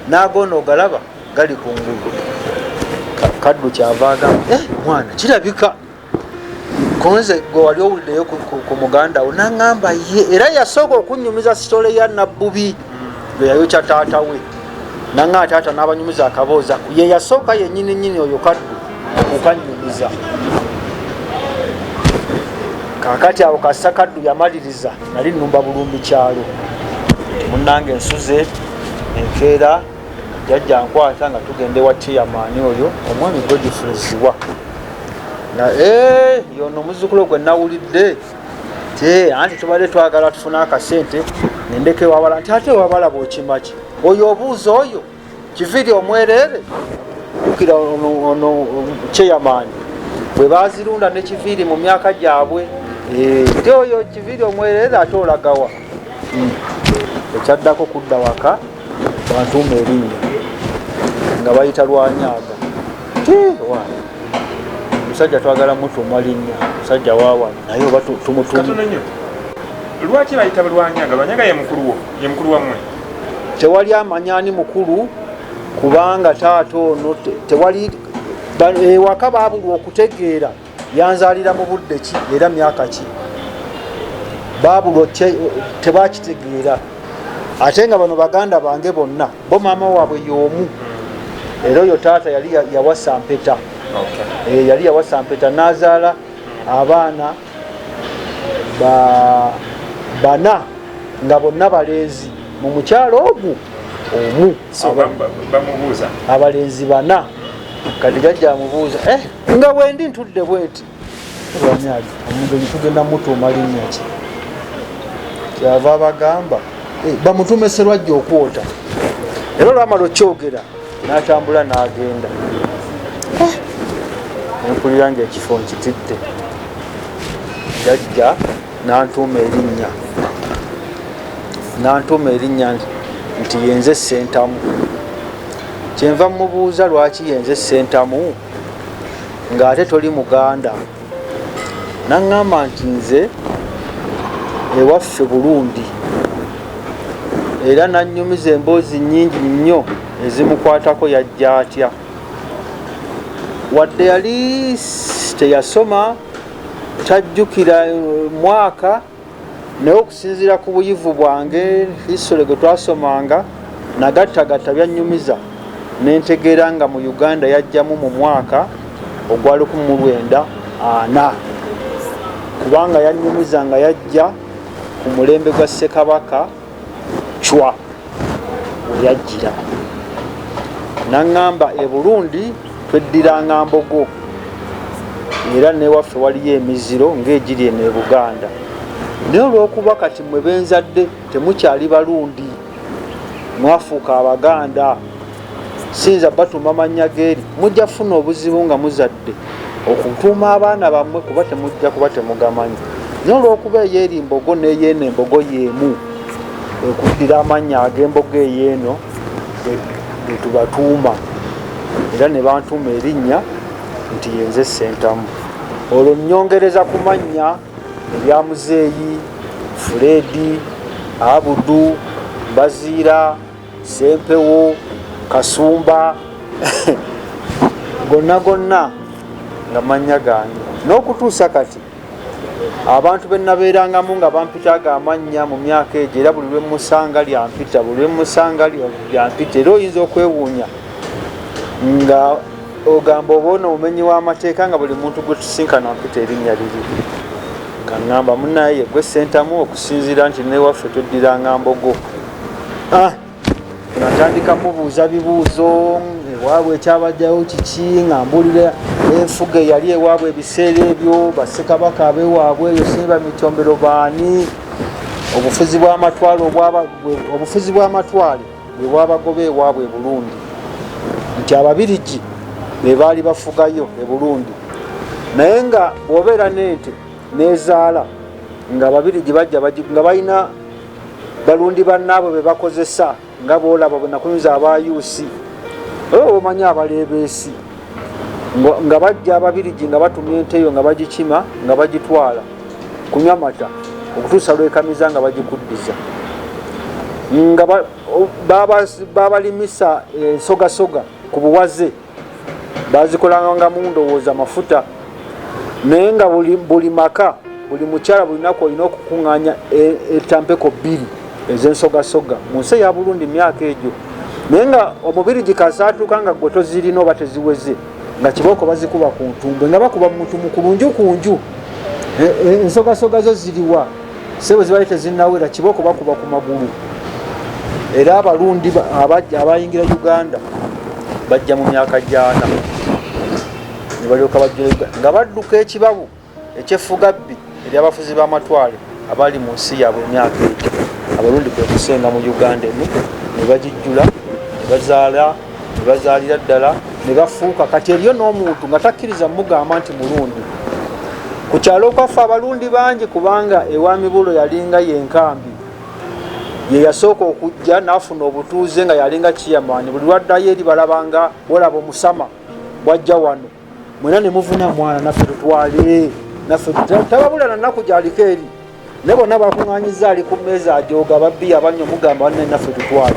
n'agoona ogalaba gali kungulu. Kaddu kyava agamba, mwana kirabika konze gwe wali owuliddeyo ku muganda wo. Naŋŋamba ye era yasooka okunyumiza sitole ya Nabbubi lwe yayokya taata we, naŋŋamba taata n'abanyumiza akaboozi ako, ye yasooka yennyini nnyini oyo Kaddu okukanyumiza. Kaakati awo kasa Kaddu yamaliriza, nali nnumba bulumbi kyalo munnange, nsuze enkeera jjajja nkwata nga tugenda ewa chairman oyo omwami Godfrey Ziwa, na yono omuzzukulu gwe nawulidde te anti tubadde twagala tufune akasente nendeka ewabala, nti ate ewabala bwokimaki oyo obuuza oyo kiviri omwereere. Jjukira ono chairman bwe bazirunda ne Kiviiri mu myaka gyabwe, nti oyo Kiviiri omwereere ate olagawa. Ekyaddako kudda waka bantuuma erinnya nga bayita Lwanyaga, ti omusajja twagala mutuuma linnya musajja wawano, naye oba tumutuuma. Lwaki bayita Lwanyaga? Lwanyaga ye mukulu wo, ye mukulu wammwe? Tewali amanya ani mukulu, kubanga taata ono tewali ewaka babulwa okutegeera yanzaalira mu budde ki era myaka ki, babulwa tebakitegeera. Ate nga bano baganda bange bonna bo maama waabwe y'omu, era oyo taata yali yawasa mpeta, yali yawasa mpeta n'azaala abaana bana nga bonna balenzi mu mukyalo ogwo omu, abalenzi bana. Kati jajja amubuuza nga bwendi ntudde bweti, Lwanyaga omugenyi tugenda mutuuma linnya ki? Kyava abagamba bamutuume Serwajja okwota. Era olwamala okyogera n'atambula n'agenda, nempulira nga ekifo nkitidde. Jajja nantuuma erinnya, nantuuma erinnya nti yenze Ssentamu. Kyenva mubuuza lwaki yenze Ssentamu ng'ate toli muganda, naŋŋamba nti nze ewaffe Burundi, era nannyumiza emboozi nnyingi nnyo ezimukwatako. Yajja atya, wadde yali teyasoma, tajjukira mwaka, naye okusinziira ku buyivu bwange history gwe twasomanga nagattagatta byannyumiza nentegeera nga mu Uganda yajjamu mu mwaka ogwa 1940, kubanga yannyumiza nga yajja ku mulembe gwa Ssekabaka Chwa we yajjira. Naŋŋamba e Burundi tweddiranga mbogo, era newaffe waliyo emiziro ng'egiri eno e Buganda, naye olw'okuba kati mmwe benzadde temukyali Barundi, mwafuuka Abaganda, siyinza batuuma mannya geeri, mujja kufuna obuzibu nga muzadde okutuuma abaana bammwe kuba temujja kuba temugamanyi. Naye olw'okuba eyeeri mbogo n'eyeeno embogo y'emu, ekuddira amannya ag'embogo eyeeno getubatuuma, era ne bantuuma erinnya nti yenze Ssentamu. Olwo nnyongereza ku mannya erya Muzeeyi, Furedi, Abudu, Mbaziira, Sempewo, Kasumba, gonna gonna nga mannya gange. N'okutuusa kati abantu be nabeerangamu nga bampitaga amannya mu myaka egyo, era buli lwe musanga lyampita, buli lwe musanga lyampita. Era oyinza okwewuunya nga ogamba oba ono omumenyi w'amateeka, nga buli muntu gwe tusinkana mpita erinnya liri, nga ŋŋamba munnaye gwe Ssentamu, okusinziira nti newaffe tweddiranga mbogo. Natandika mubuuza bibuuzo ewaabwe ekyabajjayo kiki, nga mbuulira enfuga eyali ewaabwe ebiseera ebyo, bassekabaka abewaabwe eyo simba micombero baani, obufuzi bw'amatwale obufuzi bw'amatwale bwe bwabagoba ewaabwe e Burundi, Nti Ababirigi be baali bafugayo e Burundi, naye nga bw'obeera n'ente n'ezaala, nga Ababirigi bajja nga balina balundi bannaabwe be bakozesa, nga boolaba bwe nakunyuza abayuusi oba omanyi abaleebeesi, nga bajja Ababirigi nga batumya ente eyo, nga bagikima, nga bagitwala kunywa mata okutuusa lwekamiza nga bagikuddiza, nga babalimisa ensogasoga ku buwaze, bazikolangamu ndowooza mafuta. Naye nga buli maka, buli mukyala, buli lunaku olina okukuŋŋaanya etampeko 2 ez'ensogasoga mu nsi eya Burundi myaka egyo. Naye nga Omubirigi kasaatuuka nga gwe tozirina oba teziweze, nga kibooko bazikuba ku ntumbwe, nga bakuba muntu mukulu nju ku nju. Ensogasoga zo ziriwa sebo? Zibali tezinnawera, kibooko bakuba ku magulu. Era Abalundi abayingira Uganda bajja mu myaka 40, ne balyoka bajja Uganda nga badduka ekibabu ekyeffugabbi eryabafuzi b'amatwale abali mu nsi yaabwe emyaka egyo. Abalundi kwe kusenga mu Uganda eno ne bagijjula, ne bazaala, ne bazaalira ddala, ne bafuuka. Kati eriyo n'omuntu nga takkiriza mugamba nti Mulundi. Ku kyalo okwaffe Abalundi bangi, kubanga ewa Mibuulo yalinga yenkambi ye yasooka okujja n'afuna obutuuze, nga yalinga kiyamaani. Buli lwaddayo eri balabanga bolaba omusama bwajja wano, mwena ne muvuna mwana, naffe tutwale, naffe tababula na nnaku gyaliko eri. Naye bonna bakuŋŋanyiza, ali ku mmeeza ajooga babbi abanywa, mugamba banne naffe tutwale.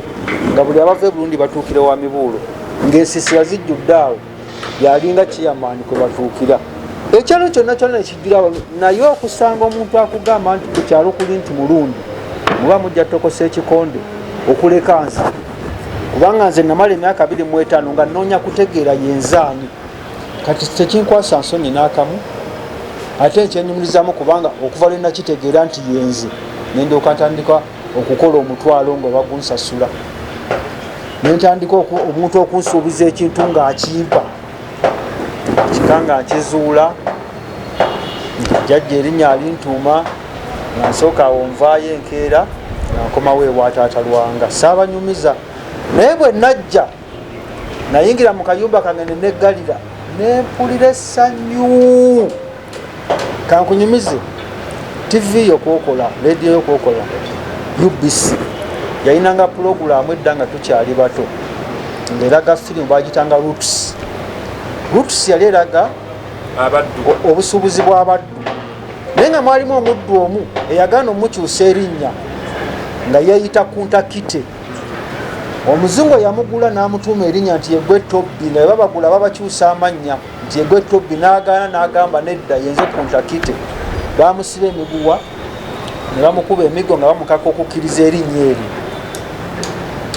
Nga buli abava e Burundi batuukira wa Mibuulo, ng'ensisira zijjudde awo, yalinga kiyamaani kwe batuukira. Ekyalo kyonna kyonna nekijjula. Naye okusanga omuntu akugamba nti ku kyalo kuli nti Mulundi, muba mujja tokosa ekikonde okuleka nze, kubanga nze namala emyaka 25 nga nnoonya kutegeera yenzaani. Kati tekinkwasa nsonyi n'akamu, ate nkyenyumirizamu, kubanga okuva lwe nakitegeera nti yenze, nendyoka ntandika okukola omutwalo nga bagunsasula, nentandika omuntu okunsuubiza ekintu ng'akimpa kika, nga nkizuula jjajja erinnya alintuuma, nga nsooka awo nvaayo enkeera nga nkomawo ewa taata Lwanga. Saabanyumiza, naye bwe najja nayingira mu kayumba kange neneggalira, nempulira essanyu. Kankunyumize, TV yo kwokola, rediyo yo kwokola, UBC yalinanga pulogulaamu edda nga tukyali bato, ng'eraga firimu bagitanga Roots. Roots yali eraga obusuubuzi bw'abaddu, naye nga mwalimu omuddu omu eyagaana omukyusa erinnya, nga yeeyita Kunta Kite. Omuzungu eyamugula n'amutuuma erinnya nti yegwe Tobbi, nga babagula babakyusa amannya, nti yegwe Tobbi, n'agaana n'agamba nedda, yenze Kunta Kite. Bamusiba emiguwa ne bamukuba emiggo nga bamukaka okukkiriza erinnya eryo,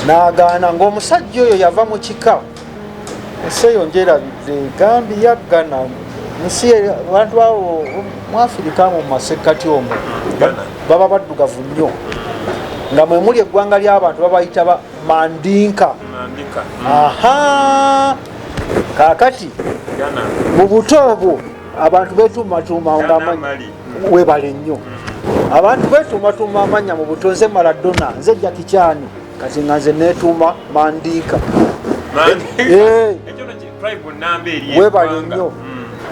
n'agaana. Ng'omusajja oyo yava mu kika, ensi eyo njerabidde, Gambiya, Ghana, nsi abantu abo mu Afirika mu masekkati omwo baba baddugavu nnyo, nga mwe muli eggwanga ly'abantu babayita ba Mandinka. Aha, kaakati mu buto obwo abantu betuumatuuma nga amannya. Webale nnyo. Abantu betuumatuuma amannya mu buto, nze Maradona, nze Jackie Chan. Kati nga nze netuuma Mandinka. Webale nnyo.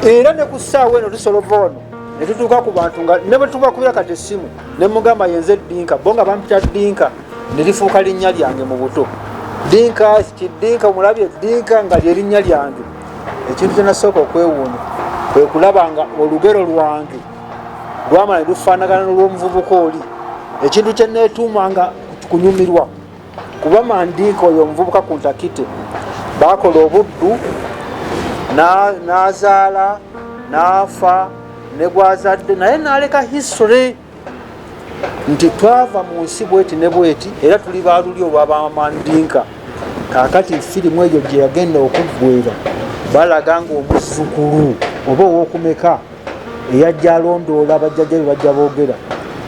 Era ne ku ssaawa eno tusobola ova wano ne tutuuka ku bantu, nga ne bwe tubakubira kati essimu ne mugamba yenze Dinka, bo nga bampita Dinka, ne lifuuka linnya lyange mu buto. Dinka kidinka, omulabye Dinka, nga lyerinnya lyange. Ekintu kye nasooka okwewuunya kwe kulaba nga olugero lwange lwamala ne lufaanagana n'olw'omuvubuka oli. Ekintu kye neetuuma nga kunyumirwa, kuba Mandinka oyo omuvubuka ku Ntakite bakola obuddu, n'azaala, n'afa ne gwazadde, naye n'aleka history nti twava mu nsi bweti ne bweti, era tuli baluli olw'Abamandinka. Kaakati firimu eyo gye yagenda okuggwera, balaga ng'omuzzukulu oba ow'okumeka eyajja alondoola bajjajja be bajja boogera,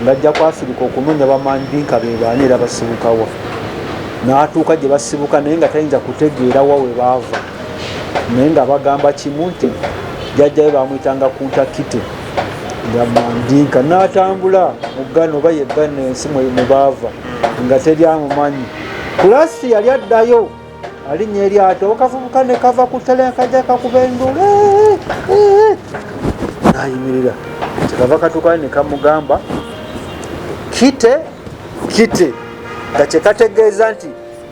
ng'ajja ku Afirika okunoonya Bamandinka be baani era basibukawa, n'atuuka gye basibuka, naye nga tayinza kutegeera wa we baava, naye nga bagamba kimu nti jjajja we bamuyitanga Kuntakite nga Mandinka. N'atambula mu Ghana oba ye Ghana, ensi mwe baava, nga teri amumanyi. Kulasiti yali addayo. Alinnya eryato, okavubuka ne kava ku ttale, kajja kakuba enduulu, nayimirira. Kyekava katuukayo ne kamugamba kite kite, nga kyekategeeza nti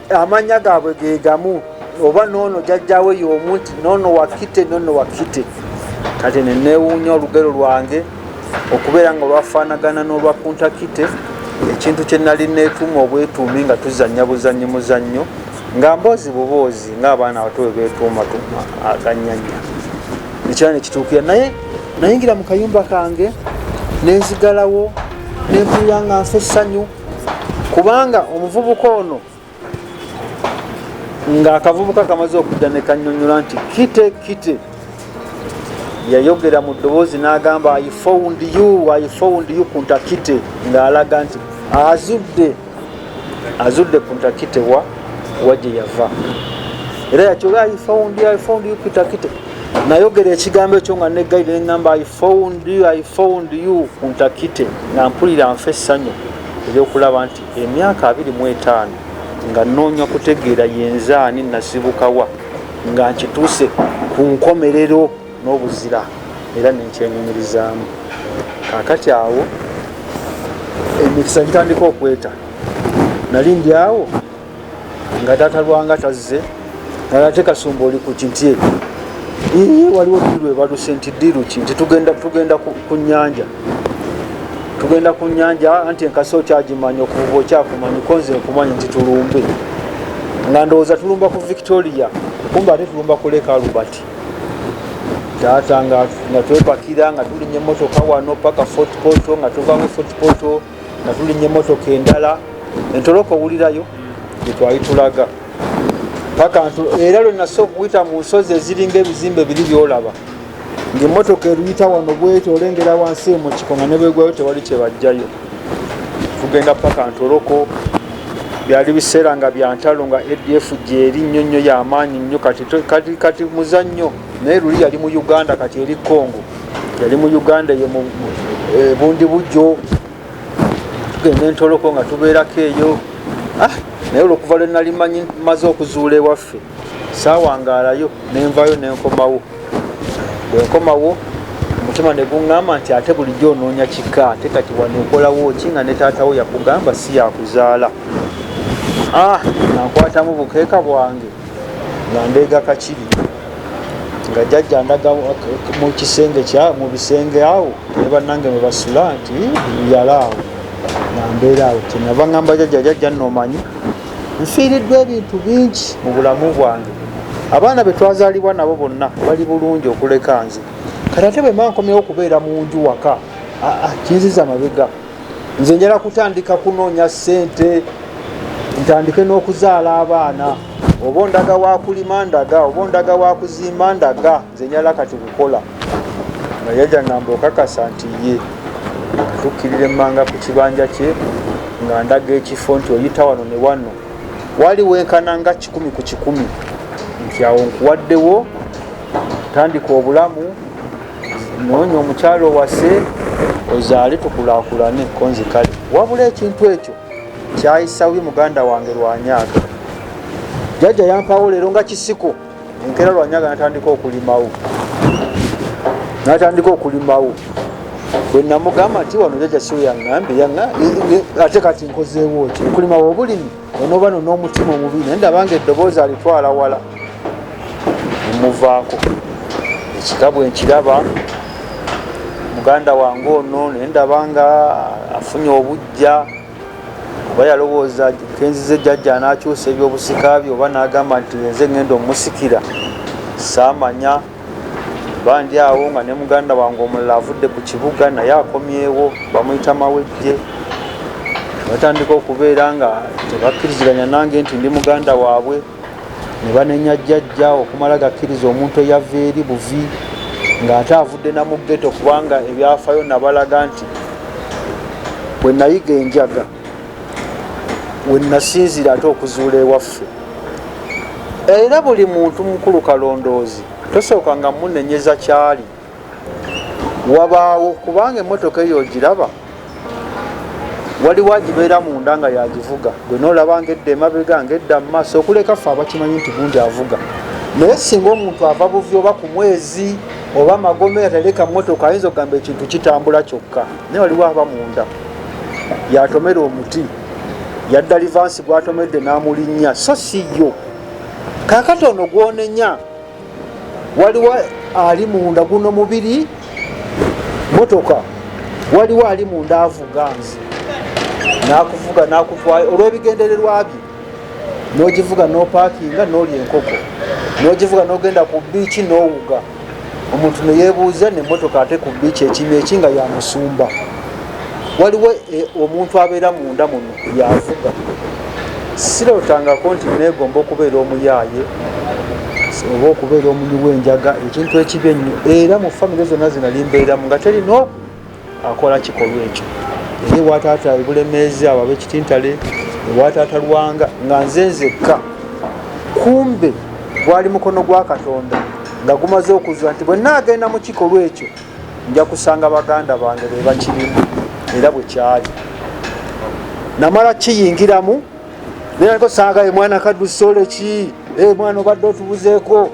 amannya gaabwe ge gamu, oba noono jjajjaawe y'omu, nti noono wa kite, noono wa kite. Kati ne neewuunya olugero lwange okubeera nga lwafaanagana n'olwa Kunta Kite, ekintu kye nali neetuuma obwetuumi nga tuzannya buzannyi muzannyo, nga mboozi buboozi, ng'abaana abato bwe beetuuma tuuma aganyanya, ekira ne kituukira. Naye nayingira mu kayumba kange nenzigalawo, nempulira nga nfa essanyu, kubanga omuvubuka ono ng'akavubuka kamaze okujja ne kannyonnyola nti kite kite, yayogera mu ddoboozi n'agamba, "I found you, I found you, Kunta Kite," ng'alaga nti azudde Kunta Kite wa gye yava. Era yakyoga, "I found you, I found you, Kunta Kite." Nayogera ekigambo ekyo nga negayire, neŋŋamba, "I found you, I found you, Kunta Kite," nga mpulira nfa essanyu eryokulaba nti emyaka 25 nga nnoonya kutegeera yenzaani, nasibukawa, nga nkituuse ku nkomerero n'obuzira, era nenkyenyumirizaamu. Kakati awo emikisa gitandika okweta. Nali ndi awo nga taata Lwanga tazze, ate Kasumba oli ku kinti, ii waliwo deal ebaluse. Nti deal ki? Nti tugenda ku nyanja, tugenda ku nyanja. Anti enkasi okyagimanya, okuvuba okyakumanyi, ko nze nkumanyi. Nti tulumbe, nga ndowooza tulumba ku Victoria, kumbe ate tulumba ku Lake Albert. Taata nga twepakira, nga tulinya emotoka wano paka Fort Portal, nga tuvamu Fort Portal nga tulinya emotoka endala entoloko, owulirayo gyetwali tulaga paka ntu. Era lwe nasooka okuyita mu nsozi eziringa ebizimbe biri byolaba, ngaemotoka eruyita wano bweti, olengera wansi mu kiko nga ne bwegwayo tewali kyebajjayo. Tugenda paka Ntoroko. Byali biseera nga byantalo, nga ADF gyeri nnyo nnyo, yamaanyi nnyo. Kati muzannyo, naye luli yali mu Uganda, kati eri Congo. Yali mu Uganda eyo bundi bujjo. Tugenda Entoloko nga tubeerako eyo. Ah, naye olwokuva lwe nali manyi maze okuzuula ewaffe, saawangaalayo, nenvayo nenkomawo. Bwenkomawo omutima ne guŋŋamba nti ate bulijjo onoonya kika, ate kati wano okolawo ki nga ne taatawo yakugamba si yakuzaala? Ah, nga nkwatamu bukeeka bwange nga ndeega kakiri, nga jjajja ndaga mu kisenge kya mu bisenge awo ne bannange mwe basula, nti yala awo nga mbeera awo. Kyenava ŋŋamba jjajja, "Jjajja, nno omanyi nfiiriddwa ebintu bingi mu bulamu bwange. Abaana be twazaalibwa nabo bonna bali bulungi okuleka nze. Kati ate bwe mba nkomyewo okubeera mu nju waka, aa kinziza mabega. Nze njala kutandika kunoonya ssente, ntandike n'okuzaala abaana. Oba ondaga wakulima ndaga, oba ondaga wakuzimba ndaga, nze njala kati kukola." Nga jjajja ngamba, "Okakasa?" Nti ye. Tukkirira emmanga ku kibanja kye, nga ndaga ekifo nti oyita wano ne wano, wali wenkana nga 100 ku 100, nti awo nkuwaddewo, tandika obulamu, noonya omukyalo owase, ozaale, tukulaakulane." Konzi kale, wabula ekintu ekyo kyayisawi muganda wange Lwanyaga. Jjajja yampawo leero nga kisiko, enkeera Lwanyaga natandika okulimawo, natandika okulimawo. Bwe namugamba nti wano jjajja siwe yaŋŋambye, ate kati nkozeewo ki okulimawo obulimi? Onooba no n'omutima omubi, naye ndaba nga eddoboozi alitwala wala, nemuvaako. Ekika bwe nkiraba muganda wange ono, naye ndaba nga afunye obujja, oba yalowooza kenzize jjajja anaakyusa ebyobusika bye, oba n'agamba nti nze ngenda omusikira, saamanya. Bandi awo nga ne muganda wange omulala avudde ku kibuga, naye akomyewo, bamuyita Mawejje. Batandika okubeera nga tebakkiriziganya nange nti ndi muganda waabwe, ne banenya jjajja okumala gakkiriza omuntu eyava eri buvi ng'ate avudde na mu ghetto, kubanga ebyafayo nabalaga nti bwe nayiga enjaga we nasinzira ate okuzuula ewaffe. Era buli muntu mukulu kalondoozi, tosooka nga munenyeza kyali wabaawo, kubanga emmotoka eyo ogiraba. Waliwo agibeera munda nga yagivuga, gwe noolaba ng'edda emabega, ng'edda mu maaso, okuleka ffe abakimanyi nti gundi avuga. Naye singa omuntu ava buvi oba ku mwezi oba magome ataleka mmotoka, ayinza okugamba ekintu kitambula kyokka. Naye waliwo aba munda, yatomera omuti, yadda livansi gwatomedde n'amulinnya, so si yo. Kaakati ono gwonenya, waliwo ali munda, guno mubiri motoka, waliwo ali munda avuga nze nakuvuga nakutwayo olw'ebigendererwa bye, n'ogivuga n'opaakinga n'olya enkoko, n'ogivuga n'ogenda ku biiki n'owuga. Omuntu neyebuuza nemotoka ate ku biiki ekimi eki nga ya musumba. Waliwo omuntu abeera munda muno yavuga. Sirootangako nti neegomba okubeera omuyaaye oba okubeera omunywi w'enjaga, ekintu ekibi ennyo. Era mu famire zonna zinali mbeeramu nga teri n'oku akola kikolwa ekyo. Era ewa taata ebulemeezi abo ab'ekitintale, ewa taata Lwanga, nga nze nzekka. Kumbe gwali mukono gwa Katonda nga gumaze okuzuula nti bwe naagenda mu kikolwa ekyo nja kusanga baganda bange be bakirimu. Era bwe kyali, namala kiyingiramu naye aliko sanga ye mwana kadusole ki, mwana obadde otubuzeeko.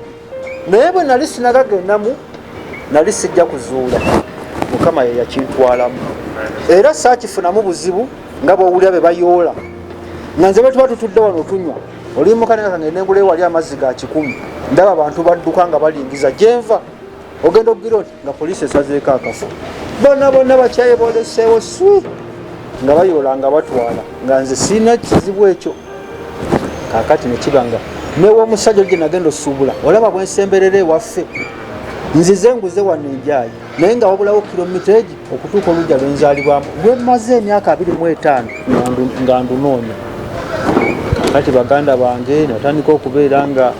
Naye bwe nali sinagagendamu nali sijja kuzuula, Mukama ye yakintwalamu. Era saakifunamu buzibu nga bwowulira be bayoola nga nze bwe tuba tutudde wano tunywa olimuka nenga nengula ewali amazzi ga 100, ndaba abantu badduka nga balingiza gyenva. Ogenda okugira oti nga poliisi esazeeko akafo, bonna bonna bakyaye boleseewo swi nga bayoola nga batwala, nga nze sirina kizibu ekyo. Kaakati nekiba nga newomusajja oli gye nagenda osuubula, olaba bwensemberera ewaffe, nzize nguze wano enjayi, naye nga wabulawo kilomita egi okutuuka olujja lwenzaalibwamu lwemaze emyaka 25 nga ndunoonya. Kakati baganda bange natandika okubeera nga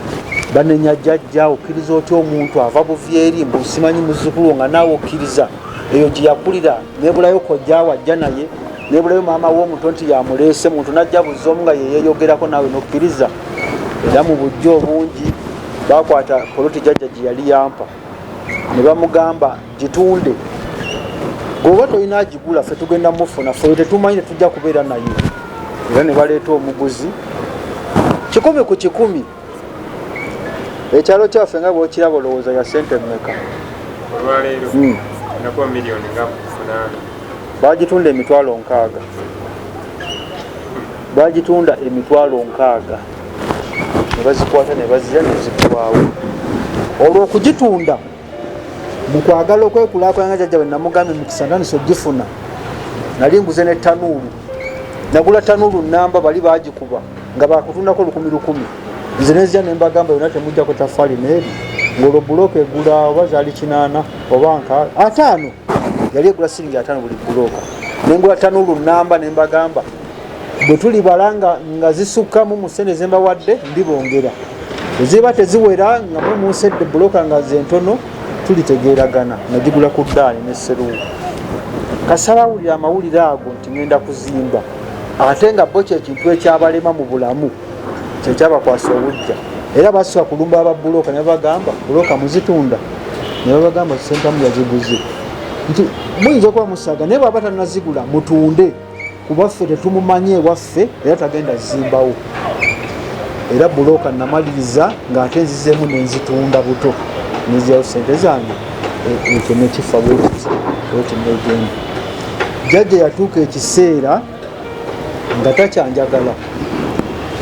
banenya jjajja, okkiriza otya omuntu ava buvi eri mbu simanyi muzzukulu wo, nga naawe okkiriza eyo gye yakulira, nebulayo kojjaawo ajja naye, nebulayo maama w'omuto nti yamuleese, muntu najja buzza omu nga yeyeyogerako naawe nokkiriza. Era mu bujja obungi bakwata poloti jjajja gye yali yampa ne bamugamba gitunde, gweoba tolina agigula ffe tugenda mufuna, ffe tetumanyi tetujja kubeera naye. Era ne baleeta omuguzi 100 ku 100. Ekyalo kyaffe nga bwokiraba olowooza ya sente mmeka? Olwaleero nakuba miliyoni nga 8. Bagitunda emitwalo 60. Bagitunda emitwalo 60 ne bazikwata ne bazira ne zigwawo. Olwo okugitunda mu kwagala okwekulaakulanya jjajja bwe namugambye mukisa ntandise ogifuna, nali nguze ne tanuulu, nagula tanuulu namba, bali bagikuba nga bakutundako 1000 1000. Nze nenzija ne mbagamba yonna temujjako tafaali n'eri, ng'olwo bulooka egula oba zaali 8 oba nka 50, yali egula siringi 50 buli bulooka. Nengula tanuulu namba ne mbagamba bwe tulibala nga zisukkamu mu ssente ze mbawadde ndibongera, eziba teziwera nga mwe munsedde bulooka nga ze ntono tulitegeeragana. Nagigula ku ddaani ne sseruwu. Kasaba awulira amawulire ago nti ngenda kuzimba, ate nga bo kyekintu ekyabalema mu bulamu kyekyabakwasa obujja. Era basooka kulumba aba bulooka ne babagamba bulooka muzitunda, ne babagamba Ssentamu yaziguze, nti muyinza okuba musaga naye bw'aba tannazigula mutunde, kuba ffe tetumumanyi ewaffe era tagenda zimbawo. Era bulooka namaliriza ng'ate nzizeemu nenzitunda buto nenzirayo sente zange, ekyo nekifa bwekiti bweti negenda. Jjajja yatuuka ekiseera nga takyanjagala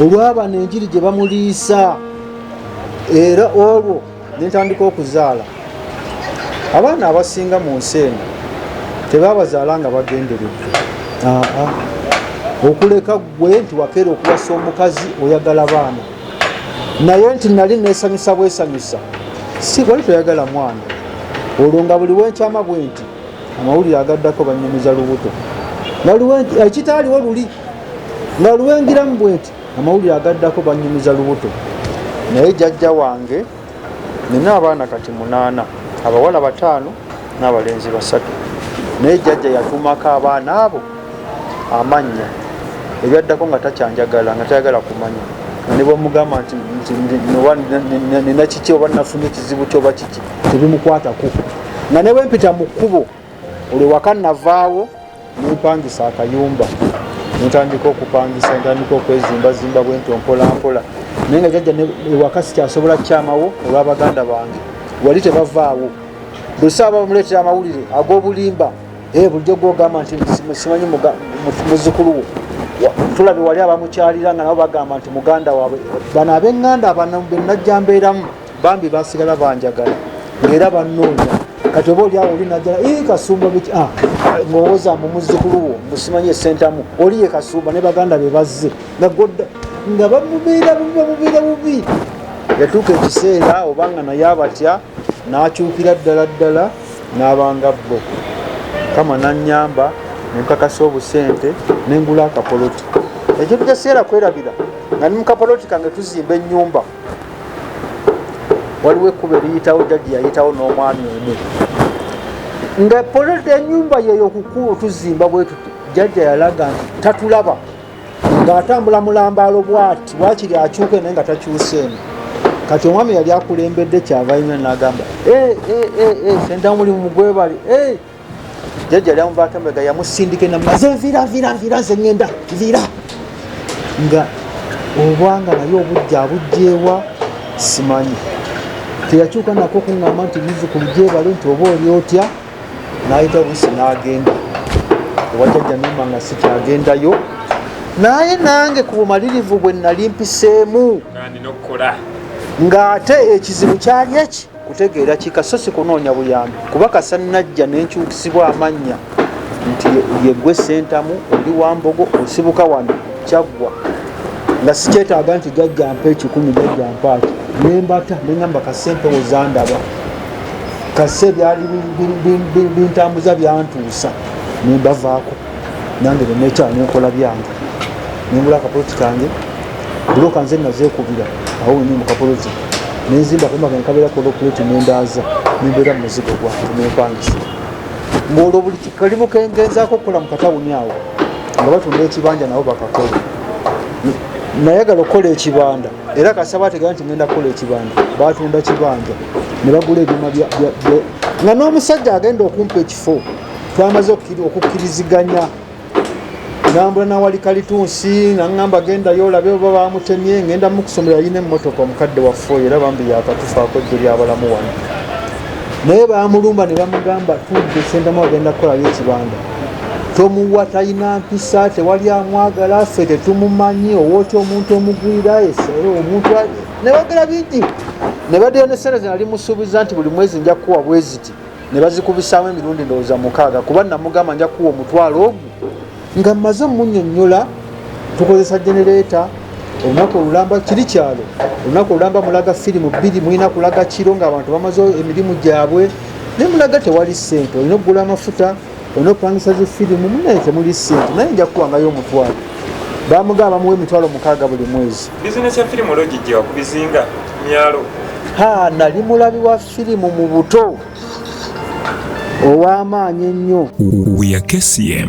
olw'abano enjiri gye bamuliisa, era olwo nentandika okuzaala abaana abasinga mu nsi eno tebabazaala nga bagenderedde. Okuleka ggwe nti wakeera okuwasa omukazi oyagala baana, naye nti nali neesanyusa bwesanyusa, si wali toyagala mwana. Olwo nga buli wenkyama bwe nti amawulire agaddako bannyumiza lubuto, ekitaaliwo luli nga luwengiramu bwe nti amawulire agaddako bannyumiza lubuto. Naye jjajja wange nina abaana kati 8, abawala 5 n'abalenzi 3, naye jjajja yatuumako abaana abo amannya. Ebyaddako nga takyanjagala, nga tayagala kumanya, nga ne bwemugamba nti nina kiki oba nafunye ekizibu ki oba kiki tebimukwatako. Nga ne bwempita mu kkubo olwo waka navaawo Nempangisa akayumba, nentandika okupangisa, ntandika okwezimbazimba bwentyo mpolampola, naye nga jajja ewaka sikyasobola kukyamawo olw'abaganda bange, wali tebavaawo. Buli ssaawa bamuleetera amawulire ag'obulimba. Bulijjo gwogamba nti simanyi muzzukulu wo, tulabye wali abamukyalira nga nabo bagamba nti muganda waabwe. Bano ab'eŋŋanda bano benajja mbeeramu bambi basigala banjagala ng'era bannoonya. Kati oba oli awo oli najjala Kasumba biki, ng'owooza mbu muzzukulu wo musimanyi esentamu oli ye Kasumba ne baganda be bazze nga godda nga bamubeera bubi, bamubeera bubi. Yatuuka ekiseera obanga naye abatya, n'akyukira ddala ddala n'abanga bo. Kama n'annyamba nenkakasa obusente nengula akapoloti. Ekintu kyeseera kwerabira, nga ni mukapoloti kange tuzimba ennyumba, waliwo ekkubo eriyitawo, jjajja yayitawo n'omwami omu nga poloti ennyumba yeyo kukubo tuzimba bwe tuti. Jjajja yalaga nti tatulaba ng'atambula mulambaalo bwati, wakiri akyuke naye nga takyuse eno. Kati omwami yali akulembedde kyava yimya n'agamba, Sentamu mulimu mugwebali. Jjajja yali amuvaako emabega, yamusindika enamuga, nze nviira, nviira, nviira, nze ŋŋenda, nviira. Nga obwanga naye obujja abujjeewa simanyi, teyakyuka nako kuŋŋamba nti muzzukulu gyebale, nti oba oli otya. N'ayita obuyisi n'agenda ewa jjajja, nemba nga sikyagendayo, naye nange ku bumalirivu bwe nali mpiseemu ng'ate ekizibu kyali eki kutegeera kika, so si kunoonya buyambi, kuba kasa najja nenkyukisibwa amannya nti yegwe Sentamu, oli Wambogo, osibuka wano Kyaggwa, nga sikyetaaga nti jjajja mpa 100, jjajja mpaaki. Nembata neŋamba kasempewo zandaba kase byali bintambuza byantuusa, nembavaako nange nenekyala nenkola byange, nengula akapoloti kange, buloka nze nazeekubira awo wenyini mu kapoloti, nenzimba akayumba kange kabeera kolopuleti, nendaaza nembeera mu muzigo gwange nempangisa. Ng'olwo buli kalimu kengezaako okukola mu katawuni awo nga batunda ekibanja nabo bakakole. Nayagala okukola ekibanda, era kasaba ategera nti ngenda kukola ekibanda, batunda kibanja ne bagula ebyuma nga n'omusajja agenda okumpa ekifo twamaze okukkiriziganya, nambula nawali kalitunsi naŋŋamba gendayo olabe oba bamutemye, ngenda mukusomera. Yalina emmotoka omukadde waffe oyo, era bambi yakatufaako ejjo lyabalamu wano, naye bamulumba ne bamugamba tudde Sentamu agenda kukolayo ekibanda, tomuwa, talina mpisa, tewali amwagala, ffe tetumumanyi, owootya omuntu omugwira omuntu, ne bagera bingi ne baddeyo ne sente zenali musuubiza nti buli mwezi nja kukuwa bweziti, ne bazikubisaamu emirundi ndowooza 6, kuba namugamba nja kuwa 500 ogwo nga mmaze omunnyonnyola tukozesa genereeta olunaku olulamba, kiri kyalo, olunaku olulamba mulaga firimu 2, mulina kulaga kiro ng'abantu bamaze emirimu gyabwe, naye mulaga tewali ssente, olina okugula amafuta, olina okupangisa zi firimu, munaye temuli ssente, naye nja kuwangayo 500. Bamugamba bamuwa 60,000 buli mwezi. Bizinesi ya firimu olwogijja ku bizinga myalo? Ha, nali mulabi wa firimu mu buto ow'amaanyi ennyo. We are KCM.